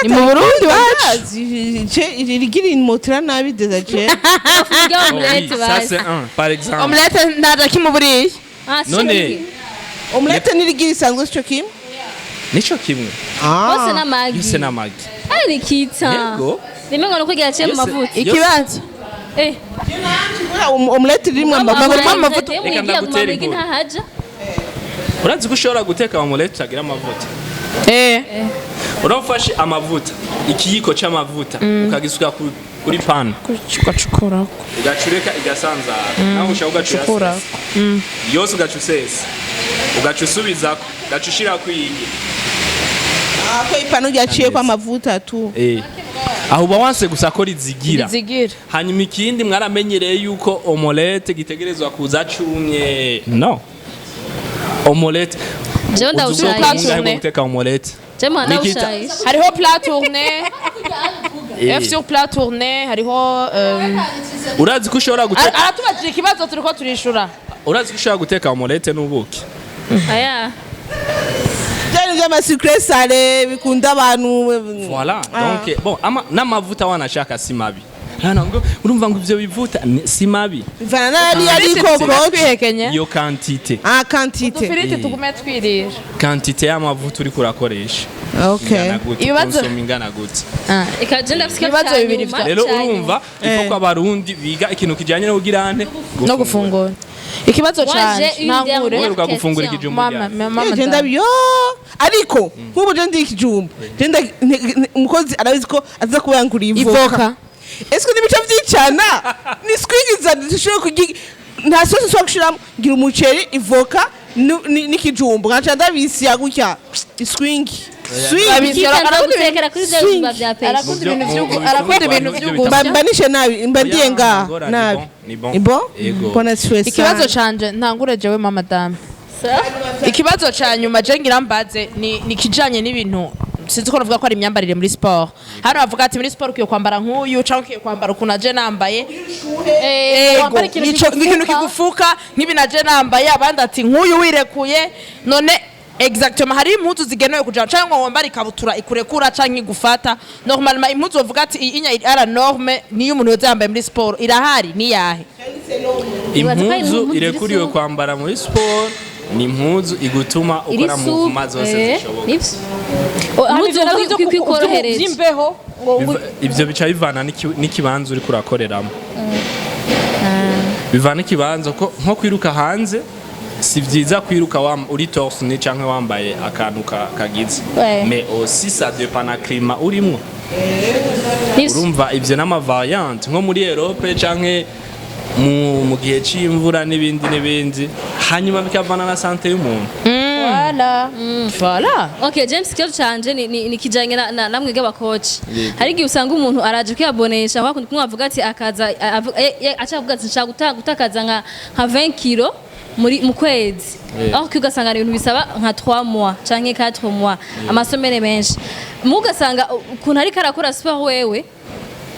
Ni mu Burundi wacu. Rigira imotera nabi déjà je. Afungura Oh, oui, omelette ça basi. c'est un par exemple. Omelette ntaja kimuburiye. Ah, si. None Omelette n'irigira isanzwe sico kimwe. Nico kimwe. Bose n'amagi. Yose n'amagi. Ah, ni kita. Yego. Rimwe ngo nuko gihe mu Yose- mavuta. Ikibazo. Omelette irimwo amavuta. Amavuta. Reka ndagutere Reka inkuru. ntahaja. Urazi ko ushobora guteka omelette utagira amavuta? Urafashe amavuta, ikiyiko c'amavuta, ukagisuka kuri pan, Ugacukurako. ugacureka igasanzara, naho ushaka ugaca Ugacukurako. uyasesa yose, ugaca usesa, ugaca usubizako, ugaca ushirako iyindi. Ko ipanu ryaciyeko amavuta tu. Aho uba wanse gusa ko rizigira. Zigira. Hanyuma ikindi, mwaramenyereye yuko omelette gitegerezwa kuza cumye. No, omelette Jewe uzi ubwoko ndawushayisha. bungahe bwo guteka omelette? Jewe muhanda Nikita. ndawushayisha. Hariho plat tourné, œuf sur plat tourné, hariho Urazi ko ushobora guteka Aratubajije ikibazo, turiko turishura. Urazi ko ushobora guteka omelette n'ubuki? Aya. Byari by'ama sucré salé bikunda abantu. Voilà, donc bon, ama n'amavuta wanashaka si mabi. Hano ngo urumva ngo ivyo bivuta si mabi. Bivana n'ari ariko coach. Twihekenye. Iyo quantité. Ah, quantité. Udufiriti tugume twirira. Quantité y'amavuta uriko urakoresha Okay. ingana gute? Ibibazo- Consommer ingana gute? Eka je ndafise ikibazo Ibibazo ca bibiri nyuma, Rero ca nyuma. urumva ifo ko abarundi biga ikintu kijanye no kugira ante? No gufungura. Ikibazo Moi, canje j'ai une ntangure. dernière Uheruka gufungura question. ikijumbu Mama, ryari? mama. Je ndabiyo ariko nk'ubu je ndi ikijumbu, je umukozi arabizi ko aza kuba yanguriye ivoka. Ivoka. Ese n'ibice vyicana ni squeeze dushobora kurya, nta sosi ushobora gushiramo, ngira umuceri, ivoka n'ikijumbu, nkaca ndabisiya gutya swing swing. Abisya. Ikita Arakunda nzogutekera kuri vya Swing. bijumba vya pêche. Arakunda ibintu Mu arakunda ibintu mu vy'ugu. Mba nishe nabi, mba ndiye Oya, ngaha ngorane, nabi. ni bon, Ni bon. Yego. Bona stress. Ikibazo canje ntangure jewe, mama dame. Ikibazo ca nyuma je ngira mbaze ni kijanye n'ibintu sinzi ko navuga ko ari imyambarire muri sport. Hano bavuga ati muri sport ukwiye kwambara nk'uyu canke ukwiye kwambara ukuntu aje nambaye. Ego, Wambara ikintu nico kigufuka. ikintu kigufuka nk'ibi naje nambaye, abandi ati nk'uyu wirekuye. None exactement hari impuzu zigenewe kuja canke ngo wambare ikabutura ikurekura canke igufata? Normalement impuzu bavuga ati iyi inya iri à la norme niyo umuntu yoza yambaye muri sport irahari, ni yahe? Ibaza ko ari Impuzu impuzu irekuriwe iri kwambara muri sport ni impuzu igutuma Iri ukora mouvement zose zishoboka. Nivyo. Impuzu kwikorohereje. By'imbeho ngo Ivyo bica bivana n'ikibanza uriko urakoreramo, bivana n'ikibanza ko nko kwiruka hanze si vyiza kwiruka uri torse nu canke wambaye akantu kagize. Mais aussi ça dépend na climat urimwo. Nivyo. Urumva ivyo n'ama variante nko muri Europe canke mu gihe c'imvura n'ibindi n'ibindi, hanyuma bikavana na santé y'umuntu. Voilà, voilà. Okay, James, ikibazo canje ni kijanye namwe bw'abakoci. Yego. Hari igihe usanga umuntu araje kwiyabonesha, aho kumwe avuga ati akaza aca avuga ati nshaka gutakaza nka 20 kilo muri mu kwezi. Aho ugasanga ni ibintu bisaba nka 3 mois canke 4 mois, amasomere menshi. Mu ugasanga ukuntu ariko arakora sport, wewe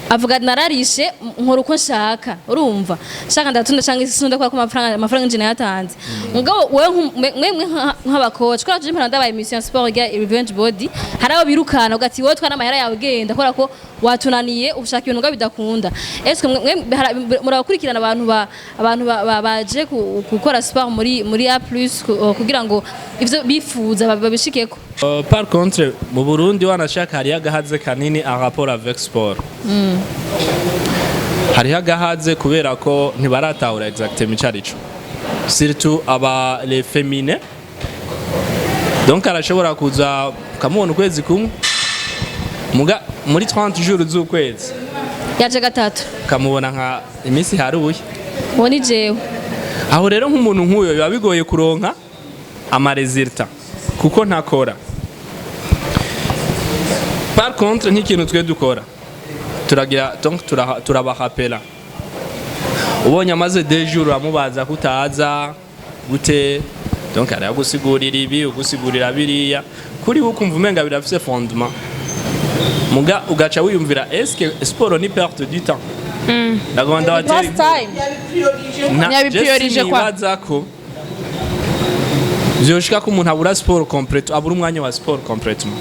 avuga nararishe, nkora uko nshaka, urumva nshaka ndatunda canke sunda kubera ko amafaranga nje nayatanze. Mugabo wewe mwe nk'abakoci, kubera tuje mpora ndabaye mission sport ya Revenge Body, hari abo birukana ugati wowe twana amahera yawe genda, kubera ko Watunaniye ushaka ibintu ngo bidakunda. Ese mwe murabakurikirana abantu baje gukora sport muri A+ kugira ngo ivyo bifuza babishikeko? Par contre, mu Burundi wanashaka hariho agahaze kanini en rapport avec sport. Hariho agahaze kubera ko ntibaratahura exactement ico arico, surtout aba les féminines. Donc arashobora kuza ukamubona ukwezi kumwe, muga muri 30 jours z'ukwezi yaje gatatu, ukamubona nka iminsi haruye. Uwo ni jewe. Aho rero nk'umuntu nk'uyo biba bigoye kuronka ama résultats kuko ntakora. Par contre, nk'ikintu twe dukora, turagira, donc turabahapela. Ubonye amaze 2 jours, uramubaza ko utaza gute, donc aragusigurira ibi, ugusigurira biriya, kuri we ukumva umenga birafise fondement, muga ugaca wiyumvira: est-ce que sport ni perte du temps? Ndagomba ndabatera Pastime. Nyabipriorije je kwa. sinibaza ko vyoshika ko umuntu abura sport complète, abura umwanya wa sport complètement.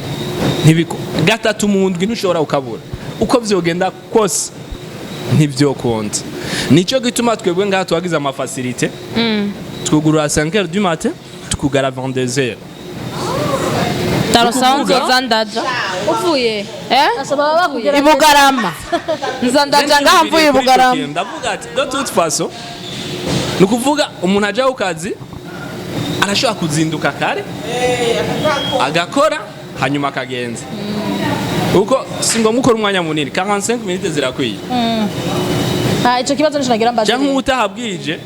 Ntibiko gatatu mu ndwi ntushobora ukabura, uko vyogenda kose ntivyokunda. Nico gituma twebwe ngaha twagize ama facilités: twugurura 5 heures du matin, tukugara 22 heures. Tarosanzo. Ukuvuga- Zandaja. Uvuye Eh? uvuye. Ibugarama. Nzandaja ngaha mvuye Ibugarama. Ndavuga ati de toute façon, ni ukuvuga umuntu aja ku kazi arashobora kuzinduka kare agakora, hanyuma akagenza, kuko si ngombwa ukora umwanya munini, 45 minutes zirakwiye. Ah, ico kibazo nico nagira mbaze. Cyangwa utaha bwije.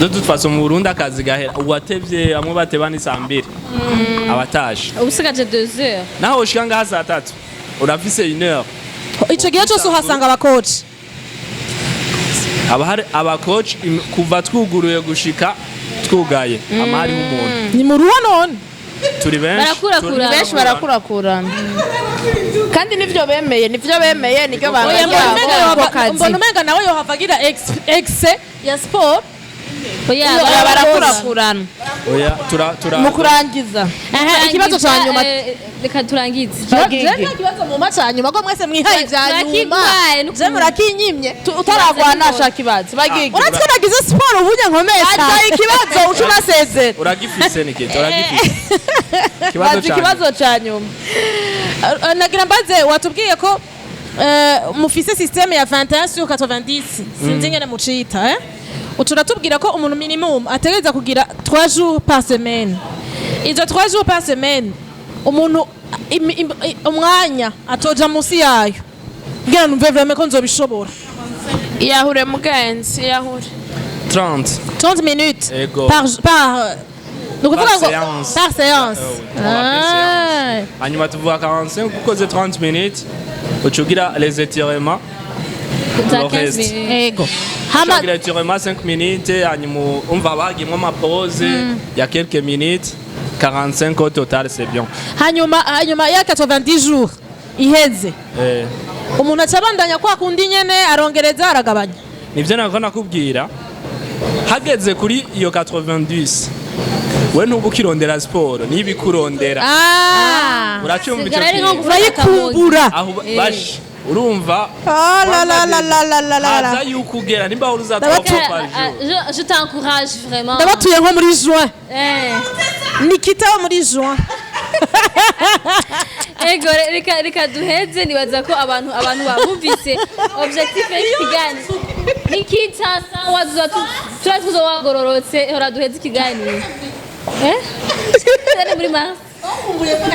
De toute façon, mu Burundi akazi gahera uwatevye, bamwe bateba ni saa 2 abatashe. Ubusigaje 2 heures. Naho ushika ngaha saa 3, urafise une heure. Ico gihe cyose uhasanga aba coach? Haba hari aba coach kuva twuguruye gushika twugaye, hama hariho umuntu. Ni mu ruwa none? Turi benshi. Barakurakura. Benshi barakurakurana. Kandi nivyo bemeye, nivyo bemeye, niryo banga Oya, mbona ryabo, umenga niko kazi. mbona umenga nawe yohava agira ex ya sport. Oya. Oya, barakurakurana. Oya, tura tura Mu kurangiza. Ehe, ikibazo ca nyuma. Reka turangize. Bagige. Je nta kibazo mu ca nyuma ko mwese mwihaye ivya nyuma. Turakigwaye. Je murakinyimye. Utaragwana ashaka ikibazo. Bagige. Uretse ko nagize siporo ubunya nkomeye Aza cyane. ikibazo uca unasezera. Uragifise Nikita, uragifise ikibazo Baza ca nyuma. ikibazo ca nyuma. Nagira mbaze, watubwiye ko mufise système ya 21 sur 90, sinzi ingene mucita, eh? Uca uratubwira ko umuntu minimum ategereza kugira 3 jours par semaine. Izo 3 jours par semaine, umuntu umwanya atoja munsi yayo, kugira numve vraiment ko nzobishobora. Iyahure mugenzi, iyahure. 30. 30 minutes Ego. par ni ukuvuga Par ngo séance. Par séance. Oui, on va faire séance. Hanyuma tuvuga 45, ukoze 30 minutes uca ugira les étirements. Za Le 15 reste. minutes. Ego, hama ugira étirement 5 minutes, hanyuma umva bagimwo ama pause ya quelques minutes, 45 au total, c'est bien. Hanyuma ya 90 jours iheze, umuntu aca abandanya kwa kundi nyene, arongereza, aragabanya? Nivyo nako nakubwira, hageze kuri iyo 90, we ntuba ukirondera siporo, niba ikurondera. Uracyumva ico Sigara ari nko kintu? gufata akamogi. Urayikumbura. Aho bash urumva Oh la la la la la la la la. haza yuko ugera nimba wari uza Ah, ah, je t'encourage vraiment. Ndabatuye nko muri juin. Nikita wo muri juin. Ego, reka duheze. Nibaza ko abantu babumvise objectif y'ikiganiro. Nikita, sawa, tuba tuzowagororotse. Hora duheze ikiganiro, eh. Tuzane muri mars.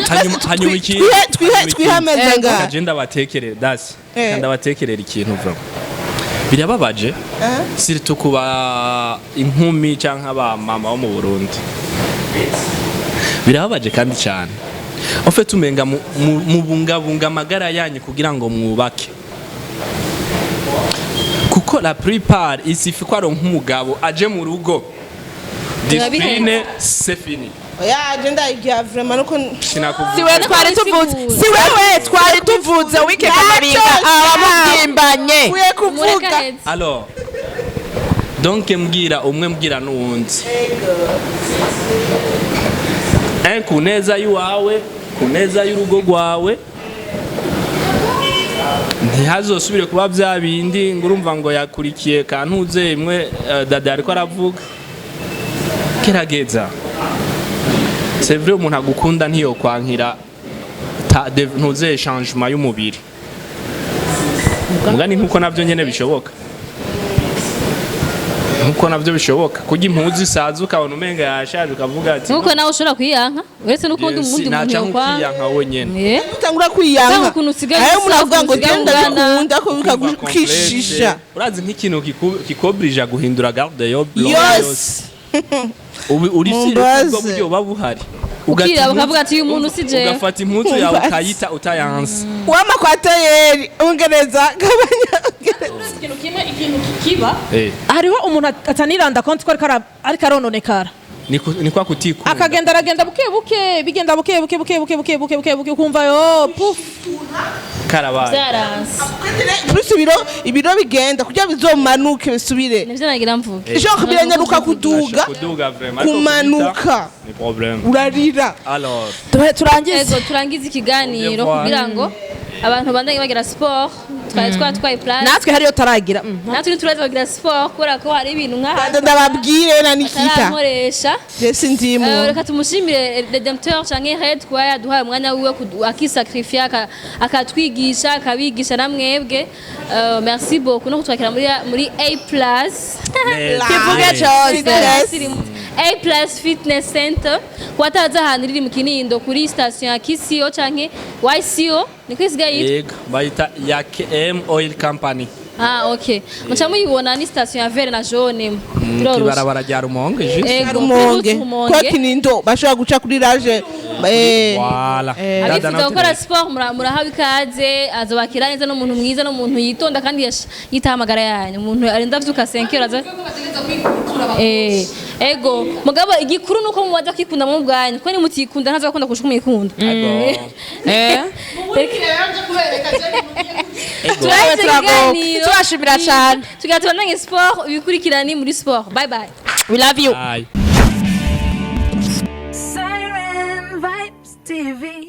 Hanyuma ikindi Twihe twihameze ngaha. Kaje ndabatekerera dasi. Ndabatekerera ikintu vraiment birababaje, surtout kuba inkumi canke aba mama bo mu Burundi. Birababaje kandi cyane. En fait, umenga mubungabunga amagara yanyu kugira ngo mwubake, kuko la plupart isifi ko aronka umugabo aje mu rugo, discipline, c'est fini. Oya, je ndayigira vraiment nuko Sinakuvuga. Si we twari tuvuze, si wewe twari tuvuze wikeka amabinga abamubyimbanye. Uye kuvuga. Mureka heze. Alors donc mbwira umwe, mbwira n'uwundi, un ku neza y'uwawe, ku neza y'urugo rwawe. Ntihazosubire kuba bya bindi ngo urumva ngo yakurikiye kantuze imwe, dada ariko aravuga gerageza. C'est vrai, umuntu agukunda ntiyokwankira ntuze changement y'umubiri, mugani nkuko navyo nyene bishoboka, nkuko navyo bishoboka kurya impuzu isaza ukabona umenga yashaje, ukavuga ati Nkuko nawe ushobora kwiyanka, uretse n'ukundi "Yes, umundi muntu naca yokwanga. nkukiyanka wenyene. Utangura kwiyanka. Cyangwa ukuntu usigaye Ayo umuntu usa, avuga ngo ukuntu usigaye genda ungana. bikunda ko Kumva bikagukishisha. complexe. Urazi nk'ikintu kikobrija guhindura garde yo Yose. Ubu uri Mumbaze. ubwo buryo buba buhari. Ukiraba ukavuga ati, "Uyu muntu si jewe." Ugafata impuzu yawe Mumbaze. ukayita utayanse. Wama kwa tayeri ungereza, gabanya ungereza. Ikintu kimwe, ikintu kiba, Eh, hariho umuntu ataniranda konti ko ariko arononekara. Ni kwa kutikunda. Akagenda aragenda buke buke, bigenda buke buke buke buke buke buke buke buke, ukumva yo puf. Karabaye. Byaranze. Plus ibiro bigenda kugira bizomanuke bisubire. Nivyo nagira mvuge. Genre biranyaruka kuduga. Kuduga vraiment, ariko Kumanuka. kubita, ni problème. Urarira. Alors Turangize. Ego, turangize ikiganiro Au revoir. kugira ngo abantu bandanye bagira sport. Twari twatwaye place. Natwe hariyo taragira. Natwe ntituraza kugira sport kubera ko hari ibintu nk'aha Ndababwire na Nikita. atarankoresha. Jesi ndimo. Reka tumushimire Redempteur canke Red kuba yaduhaye umwanya wiwe akisacrifier akatwigisha, akabigisha na mwebwe. Merci beaucoup no kutwakira muri A plus. Kivuge cyose. Fitness. A plus Fitness Center. Kuwataza ahantu riri mu Kinindo kuri station ya KCO canke YCO niko isigaye yitwa. Yego, bayita ya KM Oil Company. Ah, okay, muca muyibona ni station ya vert na jaune. Biroroshe. Ibarabara rya Rumonge juste. Ego, Rumonge. Rumonge. Kwa Kinindo bashobora guca kuri raje. Voilà. Dada Abifuza nawe. gukora sport murahawe ikaze, azobakira neza, n'umuntu mwiza, n'umuntu yitonda kandi yitaho amagara yanyu, umuntu arinda avyuka 5 heures aza. Ego, mugabo igikuru nuko mubaza kwikunda mu bwanyu, kuko nimutikunda ntazakunda kurusha uko mwikunda. Ego. Turaheze ikiganiro. Turashimira cyane. Tugira tubandanye sport, ibikurikirane muri sport. Bye bye. We love you. Bye. Siren Vibes TV.